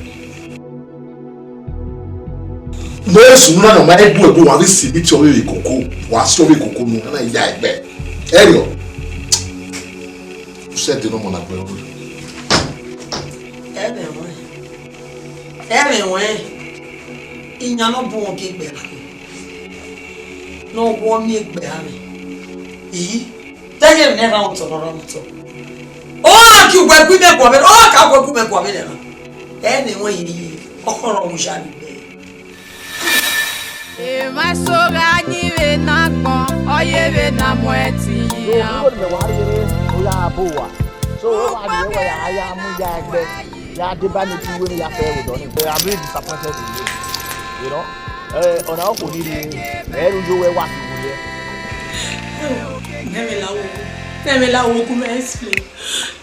Ne ọ sunu na, ne ọ ma gbe egbe, wa vbe si emiti ọvbehe koko, wa si ọvbehe koko nu, na ya egbe. Ẹriọ, u sẹ ẹdẹ ne ọmọ na gbe ẹre. Ẹmwẹ ruẹn, ẹmwẹ ruẹn, iyan ne ọ bu wọn ke gbe ra. Ne ọ wọ miẹn egbe aro. Iyi, te ẹghẹ ne erhan otọ ne ọ rre otọ. Ọ gha gie uwẹ gu imẹ guan vbe, ọ gha gu uwẹ gu imẹ guan vbe nẹ na. Ẹ ne ẹmwẹ iyi, ọ khọrọ mu ya ni gbe. Emwa eso gha yin vbe ne agbọn, ọ ye vbe ne a mu ẹtin. So, iran. Igho ne mẹ wa rhie re, ọ ya bo uwa. So, ọ wa rhie wẹ ya, ya mu ya egbe. Ya deba ne ti wẹ ne ya fẹ vbe odọ ni. I'm really disappointed in you. You know? Eh, ọna okhuo ni rhie, ẹ ru yo wẹ wa fi wẹ. Nẹmẹ la wo, nẹmẹ la wo, gu mẹ explain.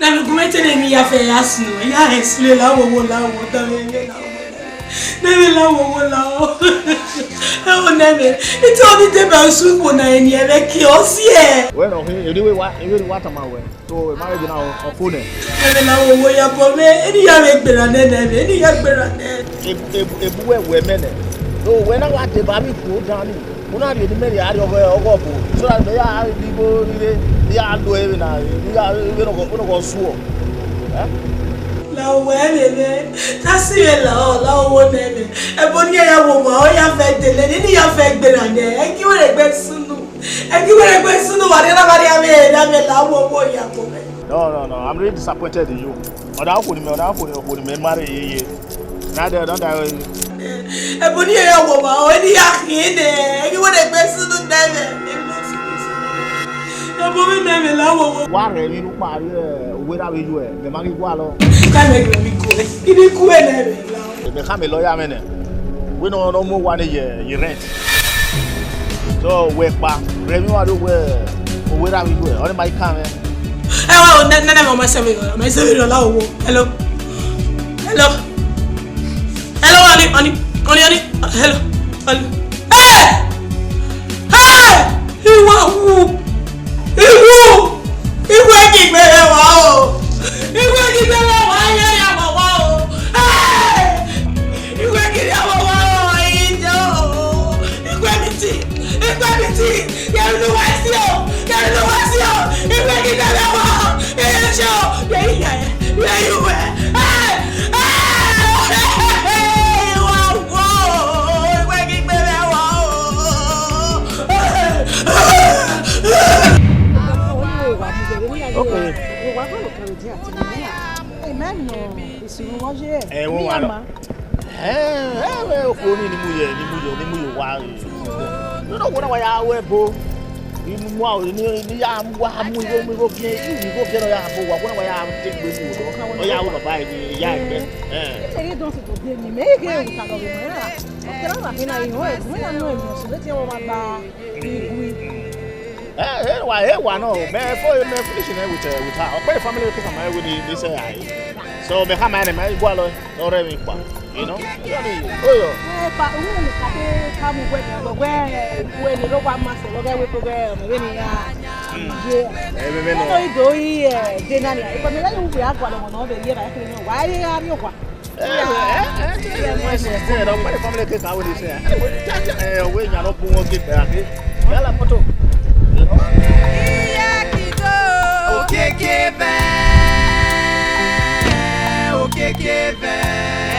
Nẹmẹ gu mẹ te ne mi ya fẹ ya sunu, ya explain la wo wo la wo, da mẹ mẹ la wo. Nẹmẹ la wo wo la wo. Ẹ wo nẹmẹ, ite ọni deba usu kpo na eni ẹmwẹ ke ọ si ẹ. Wẹ nọ, eni wẹ wa, eni wẹ wa tama wẹ. So, marriage na ọ fo nẹ. Ẹmwẹ na wo wo ya bọ mwẹ, eni ya vbe gberra nẹ nẹ, eni ya gberra nẹ. Ebu, ebu, ebu wẹ wẹ mẹ nẹ. So, wẹ na wa deba vbe ikhuo dan ni. U na rhie ne imẹ rhie a rrie ọghọ, ọghọ ọbo. So that mẹ ya rhie igho rhie, ya lo ẹre na, ya vbe nọghọ, nọghọ suọ. Eh? La wẹ vbe mwẹ, ta si vbe la ọ, la wo nẹ mwẹ. Ẹbọ ni ya wo ma, ọ ya fẹ dele, ni ya fẹ gberra nẹ. Ẹ gi wẹ rẹ gbe sunu. Ẹ gi wẹ rẹ gbe sunu, wa rhie na, wa rhie avbe, na mwẹ la wo wo ya bọ mwẹ. No, no, no, I'm really disappointed in you. Ọna okhuo ni mẹ, ọna okhuo ni, okhuo ni mẹ ma rre yeye. Na dẹ, na da. Ẹbọ ni ya wo ma, ọ ni ya khin nẹ, ẹ gi wẹ rẹ gbe sunu nẹ mwẹ. Ẹbọ mwẹ nẹ mwẹ la wo wo. Wa rhie emwi ne u kpa rrie, uwẹ ra vbe yuẹ, mẹ ma ghi gualọ. Ka mẹ gbe mi ku, I ni ku vbe nẹ mwẹ la. Mẹ khama lawyer mwẹ nẹ, wẹ ne ọ mu owa nẹ ye, ye rent. So, wẹ kpa, rhie emwi wa rrie wẹ, uwẹ ra vbe yuẹ, ọ ni ma i kan mwẹ. Ẹ wa o, nẹ, nẹ, nẹ, ọmọ ẹsẹ mi, ọmọ ẹsẹ mi rọ la wo. Hello. Hello. Hello, honey, honey, honey, honey. Hello. Hello. Hey! Hey! Iwa wu. Iwu. Iwu ẹki gbe rẹ wa o. Iwu ẹki gbe rẹ wa, iye ya wa wa o. Hey! Iwu ẹki ya wa wa o, iye o. Iwu ẹki ti. Iwu ẹki ti. Yẹrẹ ló wá sí o, yẹrẹ ló wá sí o, ìwé gíga lẹ wá o, ẹ ṣe o, yẹ ìyá ẹ, yẹ ìwé, ẹ, ẹ, ìwà wọ o, ìwé gíga lẹ wá o. Okay. Amen. Ìṣòro wọn ṣe ẹ̀. Ẹ, wọ́n wà lọ. Ẹ, ẹ, ẹ, okhuo ni, ni mu ye, ni mu ye, ni mu ye owa. Nene okhuo na wa ya ru ẹbo. Ni mu aro, ni, ni ya mu wa mu igho, mu igho biẹ, igho biẹ ne ọ ya bo owa, okhuo na wa ya te egbe mu odọ. Ọ ya ru baba ẹre ni ya ẹgbẹ. Ẹ. Ẹ, ẹ, don't say today me, me get with another man. Okay, na na hina iho, ẹ, me ya no emi, so let's hear what my ba. Ẹ, ẹ, wa, ẹ, wa nọ, mẹ fo, mẹ finish nẹ with, eh, with her. Ọkpẹ family ke sama we ni, ni sẹ ai. So, mẹ khama nẹ, mẹ gualọ, ọ rre emwi kpa, you know? Oyo. Ẹ, pa, u ni ka te ka mu wẹ, wẹ, wẹ, wẹ ni lo wa ma sẹ, wẹ, wẹ, wẹ, wẹ, wẹ ni ya. Mm. Ye. Ẹ, mẹ, mẹ nọ. Ẹ, no, i do i, ẹ, de na ni. Ẹ, pa, mẹ la yu wẹ agualọ mọ nọ, de ye na, ẹ, kere nọ, wa, ẹ, ya, ri owa. Eh, eh, eh, eh, eh, eh, eh, eh, family cake, I will say. Anyway, that, eh, we are not going to get back, eh? Yala moto. Iye kido. Okeke bẹ, okeke bẹ.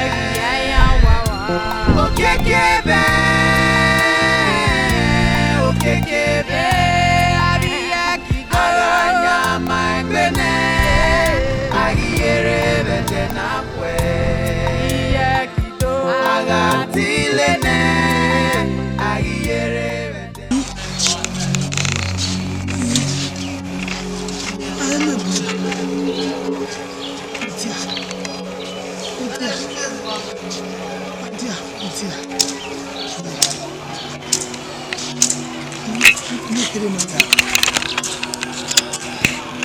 Ẹgbẹe ya wa Okiekie vbe, okiekie vbe, a ghi ya ki do. A gha yan ma egbe nẹ, a ghi yere vbe ẹdẹ na kue. A gha tile nẹ, a ghi yere vbe ẹdẹ.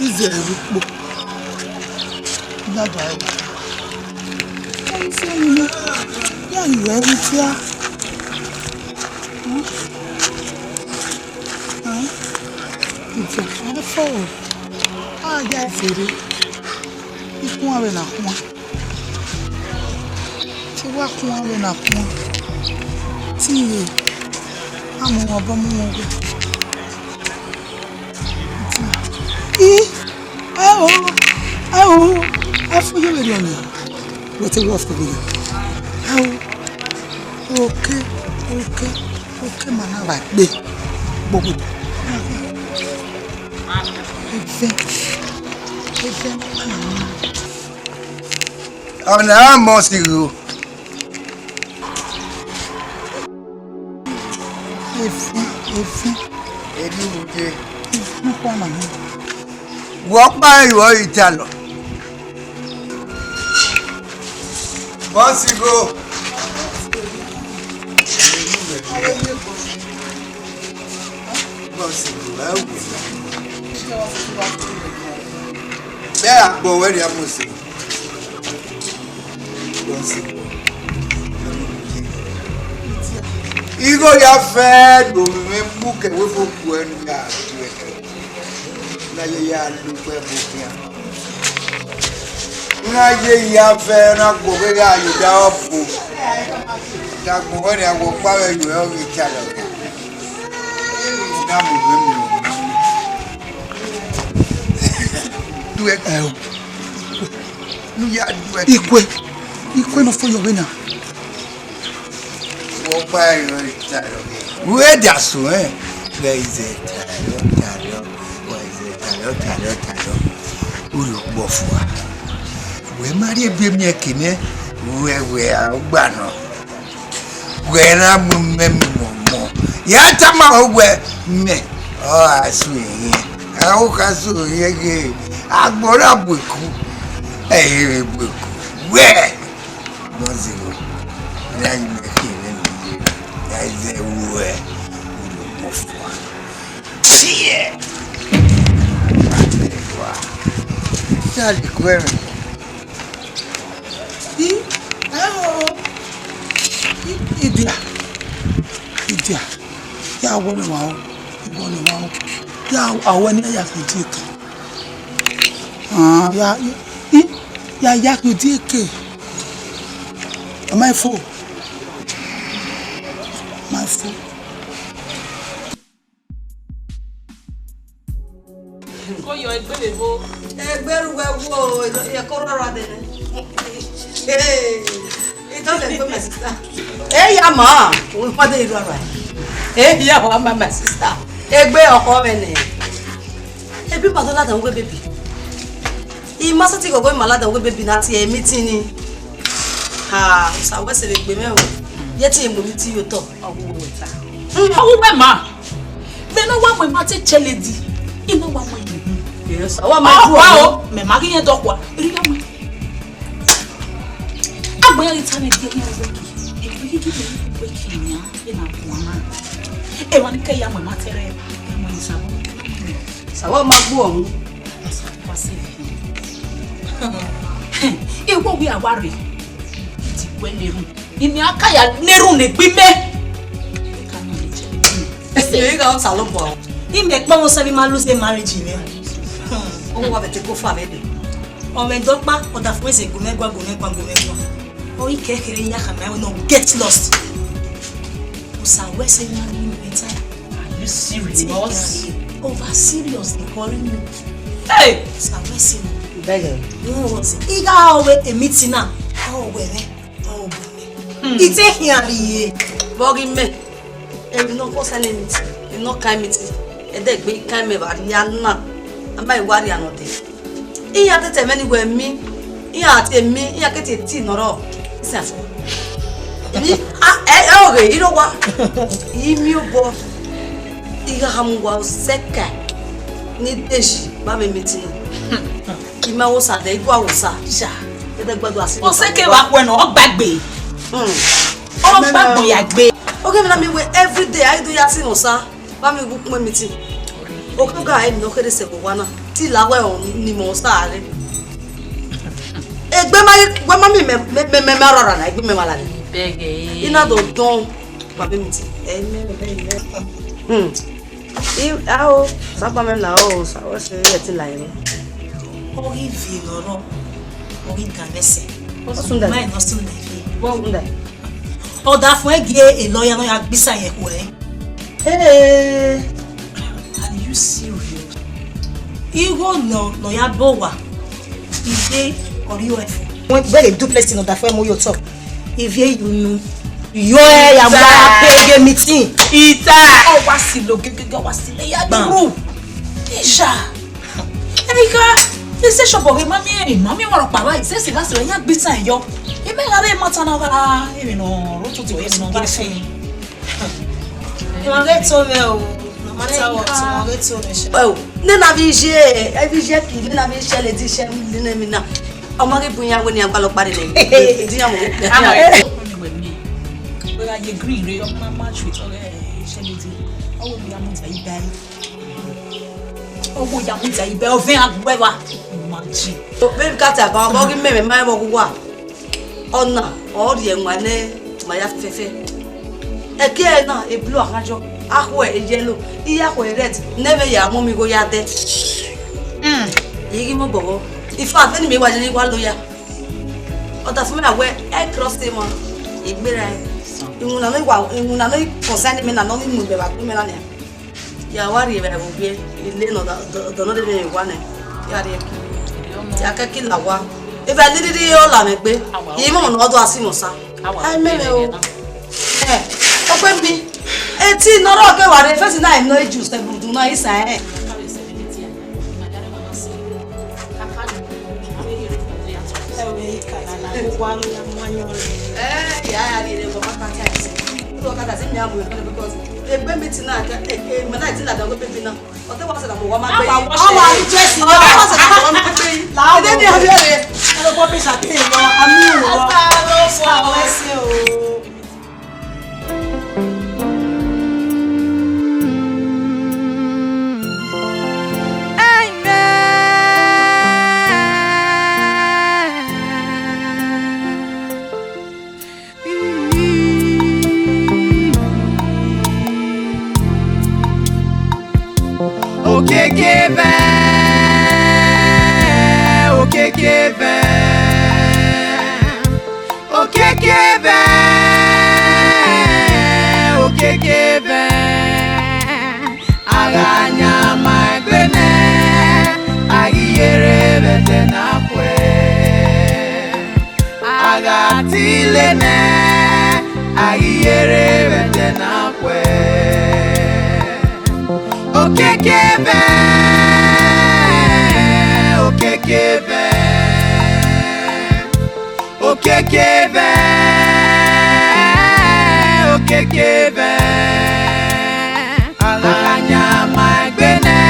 Ize ẹvbo ukpo na da ẹvbo. Ẹi sẹ ne ya ghi ru ẹvbo fia. Idia fo, a ya zere. I kuan vbe na kuan. Te wa kuan vbe na kuan. Te I re, a mu mwẹ obọ mu mwẹ owa. I, ẹ o, ẹ o, ẹ fo ye vberriọ nia. Wẹ te wọ fo vberriọ. Ẹ o, oke, oke, oke ma na vba gbe. Gbogbo. Evẹn, evẹn, ọna a mọ sigho. Evẹn, evẹn. Erriọ uvun ye. Evẹn ọkpa na nọ. Wẹ ọkpa ẹre ru ọre italọ. Bọ sigho. Bọ sigho, ẹ wẹ. Bẹ agbọn wẹ rhia mu sigho. Igho ya fẹ do mwẹ mu kẹ wẹ fo ku ẹnu ya. Na ye ya lu gbe bu khian. Na ye ya vẹ na gboghe gha ye da ọbu. Da gboghe ne a wo kpa vbe yo ọ ghi cha lọ. Na mu vbe mu. Du ẹ o. Nu ya du ẹ. Ikue. Ikue no fo yo vbe na. Wẹ ọkpa ẹre ọ re italọ. Wẹ da so ẹn, wẹ ize italọ, italọ, wẹ ize italọ, italọ, italọ. U rhie ukpọ fua. Wẹ ma rhie ebe miẹn ke nẹ, wẹ wẹ a gba nọ. Wẹ na mu mẹ mọmọ. Ya tama wẹ mẹ, ọ a su ẹre. A o ka su ẹre ghe. Agbọn na bu eku. Ẹ i re bu eku. Wẹ. Bọzigho, ne a yi mẹ khin vbene u ye, ne a i zẹ ruẹ, u do kpọfua. Tie! Charlie, kuẹ mwẹ. I, ẹ o, i, idia, idia, ya wọ ne wa o, i wọ ne wa o, ya awẹ ne ya fi die ke. Ah, ya, i, ya, ya ki die ke. Ọ ma fo. Ma fo. Ko yọ egbe vbe vo. Egbe ru wẹ wo, ẹko rọra dẹ nẹ. Hey, it doesn't go, my sister. Hey, ya ma, we want to rọra. Hey, ya wa ma, my sister. Egbe ọkọ mẹ nẹ. Ebi ma do lada wẹ baby. I ma sẹtin ghọghọ ima lada wẹ baby na tie meeting ni. Ha, Osa wẹ sẹ vbe gbe mwẹ o. Ye te mu meeting yo tọ. Ọ wu wẹ ta. Ọ wu wẹ ma. Vbe ne ọ wa mu emwa te chẹ lady, I na wa mu ẹre. Yes, ọ wa ma ju ọmọ. Ọ wa o, mẹ ma ghi yẹn dọkhua. Erriọ ma. Agbọn ya ghi tama ẹdẹ ya wẹ ki. Ẹgbẹ ghi ghi wẹ ki nian, e na guan na. Emwa ni ke ya mu emwa te rre, emwa ni sa. Sa wa ma gbu ọmọ. Wa se. Ewo wi a wa rre. Ti wẹ lerun. Imi a ka ya lerun ne egbe mẹ. Ese, ẹ gha ọta lọ bọ. Ime kpọmọ sẹ vbe ma lose marriage mẹ. Ọ wa vbe te ko fa vbe de. Ọ mẹ dọkpa, ọ da fo ese gomẹ gua, gomẹ gua, gomẹ gua. Ọ i kẹ kere ya ka mẹ no get lost. Osa wẹ sẹ na ni mẹ ta. Are you serious? Over serious, they calling me. Hey! Osa wẹ sẹ. Bẹgẹ. No, I ga always a meeting now. Ọ wẹ rẹ. Ọ wẹ rẹ. I te khian rrie. Vbe ọ ghi mẹ? Emwi ne ọ kọ sẹ ne meeting, emwi ne ọ kan meeting, ẹdẹ egbe I kan mẹ vbe a rhia na, a ma wa rhia nọ dẹ. Iran te tẹ mwẹ ni wẹ mi, iran te mi, iran ke tie tea ne ọ rrọọ, isan fo. Ni, a, ẹ, ẹ, oghe, I rre owa. I miẹn obọ, I gha mu uwa osẹkẹ ni deshi vbe avbe meeting. I ma wo sa dẹ, I gua wo sa. Sha, ẹdẹ gbẹdua si. Osẹkẹ vbe akhuẹ nọ, ọ gba egbe. Hmm. Ọ gba egbe ya gbe. Oghẹ mwẹ na miẹn wẹ every day, a i do ya si mwẹ osa. Vbe a miẹn wẹ ukpọn meeting. Okhuo ga ẹre ne ọ kherhe sẹ vbe owa na. Te I la wẹ ọ ni mwẹ osa rre. Egbe ma, wẹ ma miẹn mẹ, mẹ, mẹ, mẹ, mẹ rọra na, egbe mẹ ma la ni. Bẹghe. I na do dọn. Vbe avbe meeting. Ẹ, mẹ, mẹ, mẹ, mẹ. Hmm. I, ao, saba mẹ na, o, sa, wẹ sẹ, ẹ te la ẹre. Ọ ghi viọ ọrọ, ọ ghi gan vbe ẹsẹ. Ọ sunda. Ma nọ sunda ẹfe. Ọ sunda. Ọdafẹn gie elọ ya nọ ya gbisa ye ẹkhuẹ. Hey. Are you serious? Igho nọ, nọ ya bọ wa. Ighe ọrriọ ẹfo. Wẹ, wẹ ghe duplex nọ ọdafẹn mu yo top. Ivie yu nu. Yo ẹ ya mu pay ye meeting. Ita. Ọ wa si lo gegege, ọ wa si lo ya gbe ru. Isha. Ẹni ka, ese shop ọghe ma miẹn, ma miẹn wa rọkpa vbe, ese se last year, ya gbe itan yọ. Imẹ gha re ma ta na gha, emwi nọ, ro tutu, emwi nọ gha fẹ. Emwa ghe to mwẹ o, no matter what, emwa ghe to mwẹ sha. Oh, nena vbe iye, ẹ vbe iye ki, nena vbe iye lady iye, nena mi na. Ọ ma ghi bun iran wẹ ne iran gbalọ kpare nẹ. Di iran mu. Ama. Wẹ gha ye green re, ọ ma match with ọghe iye lady. Ọ wẹ mi ya mu ta ibe. Ọ wẹ ya mu ta ibe, ọ vẹ a gbe wa. Imagine. Baby cat aba, ọ ghi mẹmẹ ma vbe uwa. Ọna, ọ rhie ẹwaẹn nẹ ma ya fẹfẹfẹ. Ẹki ẹre na, e blue akhan yọ, akhuẹ e yellow, iye akhuẹ e red, ne ẹmwẹ ya mu mi igho ya dẹ. Hmm. I ghi mu bọghọ. In fact, vbene imẹ wa ye, I wa lo ya. Ọdafẹn mẹ na wẹ, ẹ cross emwa, I gberra ẹre. Iwinna ne I wa, iwinna ne I concern mẹ na, ne ọ ni mu egbe vbe agbọn mẹ na nia. Ya wa rhie vbe ẹvbo gbe, I le ne ọ da, ọ da, ọ da nọ de vbe emwi wa nẹ. Ya rhie ki. Ya kẹ ki la owa. Evba ne I rhirhi re ọ la mwẹ egbe. I mwẹ ọmọ ne ọ do a si mwẹ osa. Ai mẹ mwẹ o. Ẹ, ọ kpe mi. Eti ne ọ rrọọ ke wa rre, first na I know you seven do na isa ẹ. Ẹ, ya, ya, ya, ya, because egbe meeting na, ma na ti la da baby na. Ọ te wa sẹ na mo wa ma gbe. Awa wa ni dress na. Ọ wa sẹ na mo wa ma gbe. La o. Ede ni abi ore. Ẹ lọ bọ picture te lọ, ami o. Ọ ta lọ fọ. Ọ ẹse o. Okiekie vẹ, okiekie vẹ, okiekie vẹ, okiekie vẹ. A gha yan ma egbe nẹ, a ghi yere vbe ẹdẹ na kue. A gha tile nẹ, a ghi yere vbe ẹdẹ na kue. Okiekie vẹ, okiekie vẹ, okiekie vẹ, okiekie vẹ. A gha yan ma egbe nẹ,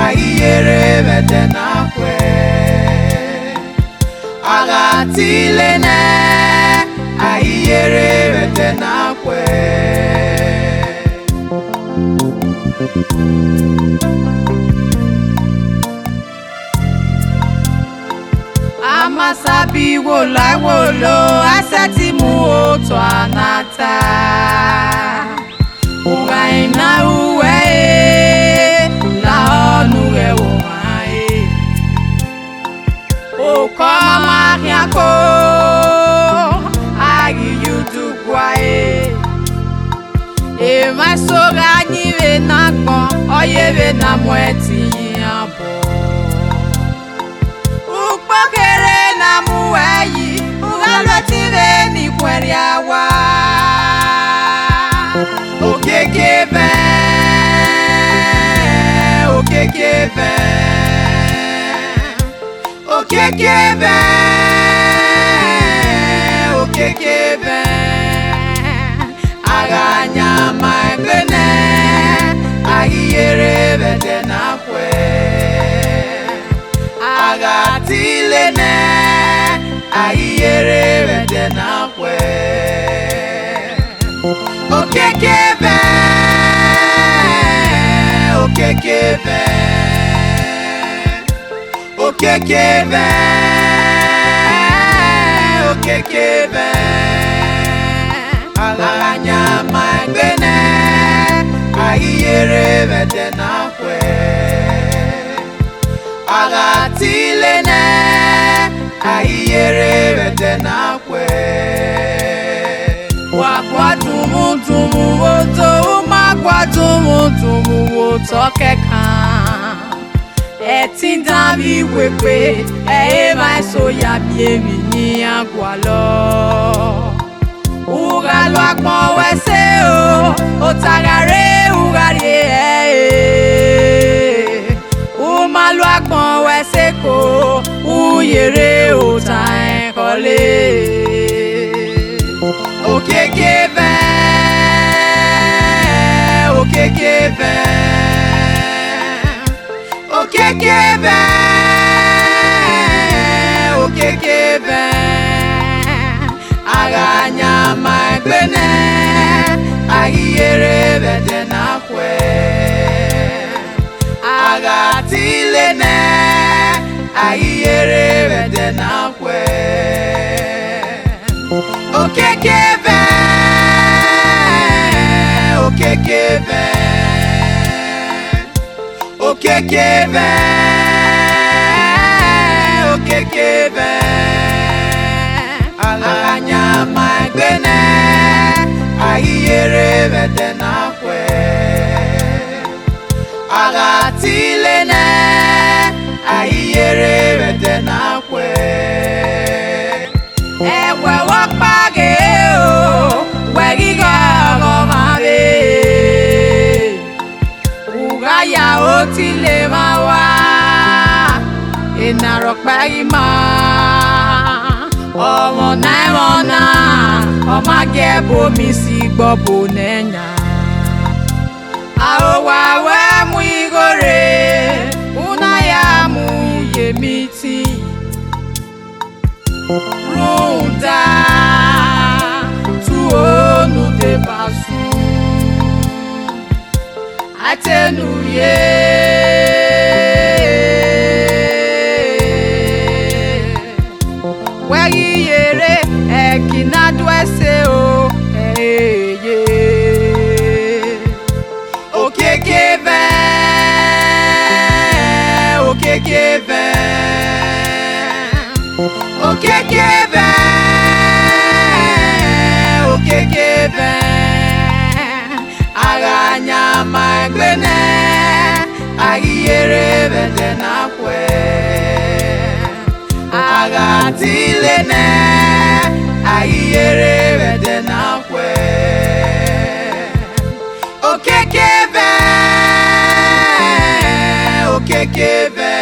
a ghi yere vbe ẹdẹ na kue. A gha tile nẹ, a ghi yere vbe ẹdẹ na kue. A ma sabi wolo ẹwolo, a sẹtin mu otọ a na ta. Ugha i na ru ẹre, la ọnu ghẹ vbe ohan ẹre. Okọ ma khian ko, a ghi ye udu gua ẹre. Emwa eso gha yin vbe ne agbọn, ọ ye vbe ne a mu ẹtin ye iran obọ. Ukpo kherhe ne a mu uẹ yi, u gha lo ẹtin vbene I khuẹrhia wa. Okiekie vẹ, okiekie vẹ, okiekie vẹ, okiekie vẹ. A gha yan ma egbe nẹ, a ghi yere vbe ẹdẹ na khuẹ. A gha tile nẹ, a ghi yere vbe ẹdẹ na khuẹ. Okiekie vẹ, okiekie vẹ, okiekie vẹ, okiekie vẹ. A gha yan ma egbe nẹ, a ghi yere vbe ẹdẹ na khuẹ. A gha tile nẹ, a ghi yere vbe ẹdẹ na khuẹ. Wa gua dunmwudunmwu vbe otọ, u ma gua dunmwudunmwu vbe otọ kẹkan. Ẹtin dan vbe iwekpe, ẹ i re emwa eso ya miẹn emwi ne iran gualọ. U gha lo agbọn wẹ ẹse o, ota gha rre, u gha rhie ẹre. U ma lo agbọn wẹ ẹse ko, u yere ota rẹn khọle. Okiekie vẹ, okiekie vẹ, okiekie vẹ, okiekie vẹ. A gha yan ma egbe nẹ, a ghi yere vbe ẹdẹ na khuẹ. A gha tile nẹ, a ghi yere vbe ẹdẹ na khuẹ. Okiekie vẹ, okiekie vẹ, okiekie vẹ, okiekie vẹ. A gha yan ma egbe nẹ, a ghi yere vbe ẹdẹ na khuẹ. A gha tile nẹ, a ghi yere vbe ẹdẹ na khuẹ. Ẹwẹ vbe ọkpa ghe o, wẹ ghi gha ọghọmwa vbe. U gha ya otile emwa ua, ena rhọkpa ghi ma. Ọmọ na, ẹmwẹ ọna, ọ ma gie ẹbu omi si gbe ọbo nẹ yan. Aro wa wẹ mu igho rre, u na ya mu ye meeting. Rhunmwuda, tuo ne u deba sun, a te ne u ye. Wẹ ghi yere ẹki na do ẹse o, ẹ i re ye. Okiekie vẹ, okiekie vẹ, okiekie vẹ, okiekie vẹ. A gha yan ma egbe nẹ, a ghi yere vbe ẹdẹ na khuẹ. A gha tile nẹ, a ghi yere vbe ẹdẹ na khuẹ. Okiekie vẹ, okiekie vẹ,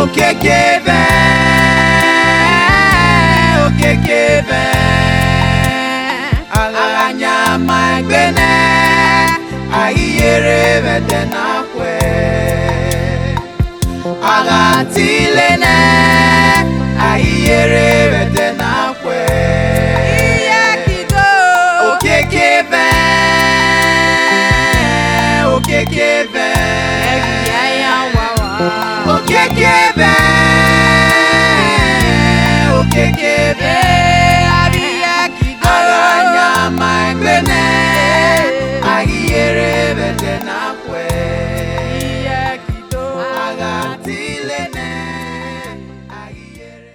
okiekie vẹ, okiekie vẹ. A gha yan ma egbe nẹ, a ghi yere vbe ẹdẹ na khuẹ. A gha tile nẹ, a ghi yere vbe ẹdẹ na khuẹ. Iye kido. Okiekie vẹ, okiekie vẹ, ẹgbia ya wa wa. Okiekie vẹ, okiekie